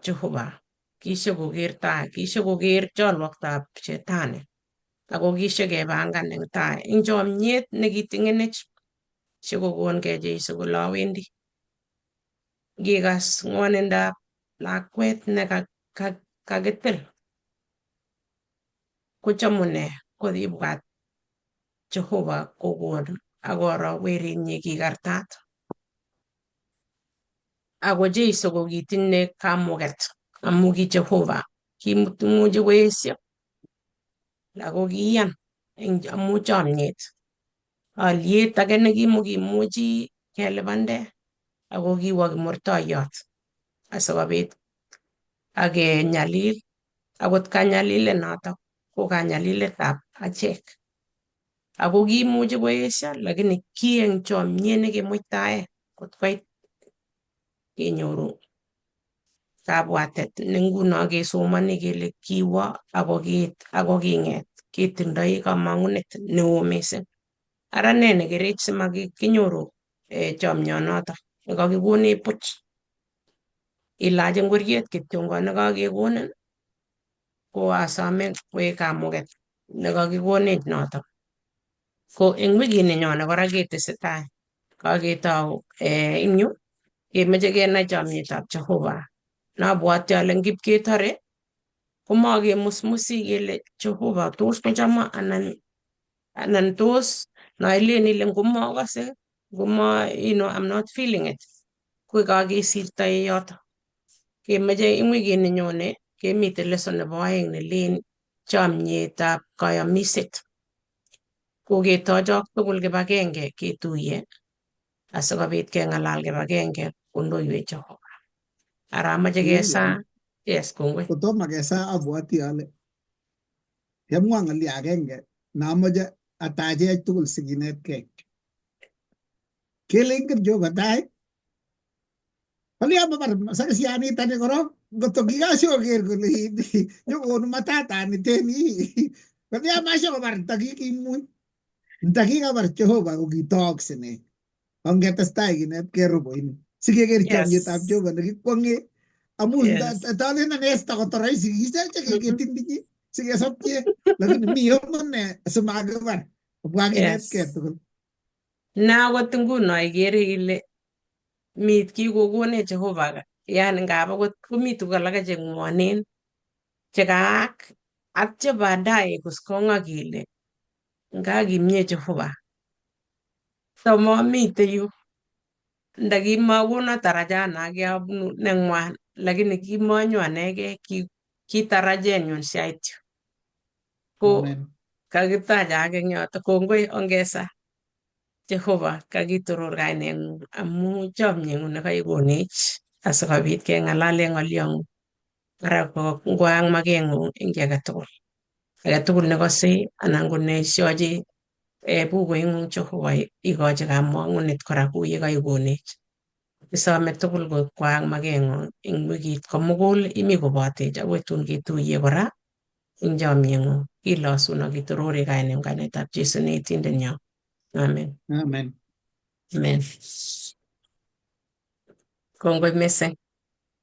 Jehova kishokoker tai kishokoker cholwoktab shetani ako kishokepangan eng tai eng chomyet nekitingenech shikokongei Jesu kole awendi. Ngikas ng'wonindab lakwet ne kakitil kochomune kot ibwat Jehova kokon akoro werinyi kikartat. Ako Jesu kokitinye kamuket amu ki Jehova kimuchi koesio ako kiyan eng amu chomyet. Alyet age nekimukimuchi kelipande ako kiwo kimurtoiyot asikobit akenyalil akot kanyalilet notok ko kanyaliletab achek. Ako kimuchi koesio lakini ki eng chomyet nekimuitae kot koit kenyoru kabwatet ne nguno kesomoni kele kiwo ako kiit ako king'et ketindoi kamang'unet neo mising. Ara ne nekerech simakinyoru chomyonoto nekakikonech buch. Ilach ingoriet kityongon nekakekonin ko asome koek kamuket nekakikonech noto. Ko eng wikini nyone kora ketesetai kaketou eng yu kemeche kenai chomyetab Jehova. Nabwati ale ngipketore komakemusmusi kele Jehova tos kochamo anan tos noilen ile ngomokose ngoma I'm not feeling it ko kakesirtoi yoto. Kemeche eng wikini nyone kemiten lesson nebo aeng nelen chomyetab kayamiset. Koketochok tugul kibagenge ketuiye asikobit keng'alal kibagenge kondoiwech Jehova. Ara amache kesaa yes kongoi.
Kotomo kesaa abwati ale kemwa ng'olyo agenge namoche atachech tugul sikinetkei. Kele ingen Jehova tai kolya mabar sakisianitani korok ngotko kikashoker kole nyokonu matataniten kolya mashokobar takikimuny ntakikabar Jehova kokitookse ne ongetestai kinetkei roboini sikeker chomyetab Jehova nekikwong'e amu talen ane koto rahisi kiseche ketindinyi sikesopche lakini mi amune simakibar obwa kinetkei tugul.
Na akot nguno ikere ile mit kikokonech Jehova yani ngap akot komi tuguk alake cheng'wonen chekaak atyo baadaye koskong'ok ile nga kimie Jehova tomomite yu Ndakimokono tarajana kiabunu neng'wan lakini kimonyo anegei ki kitarajenyun siait yu. Ko
Amen.
Kakitajak eng yoto kongoi ongesa Jehova kakitoror kaineng'ung amu chomyeng'ung nekaikonech asikobit keng'alale ng'olyong'ung. Ara ko ngwaak makeng'ung eng kiy agetugul. Agetugul nekosei anan ko neisyochi bukuing'ung Jehova ikochi kamang'unet kora kou ye kaikonech. Isome tugul ko kwaak makeng'ung eng wikit komugul imi kobotech akoi tun ketuiye kora eng chomyeng'ung. Kilosun ak kitorori kaineng'ung kainetab Jesu ne itindenyo. Amen.
Amen.
Amen. Kongoi mising.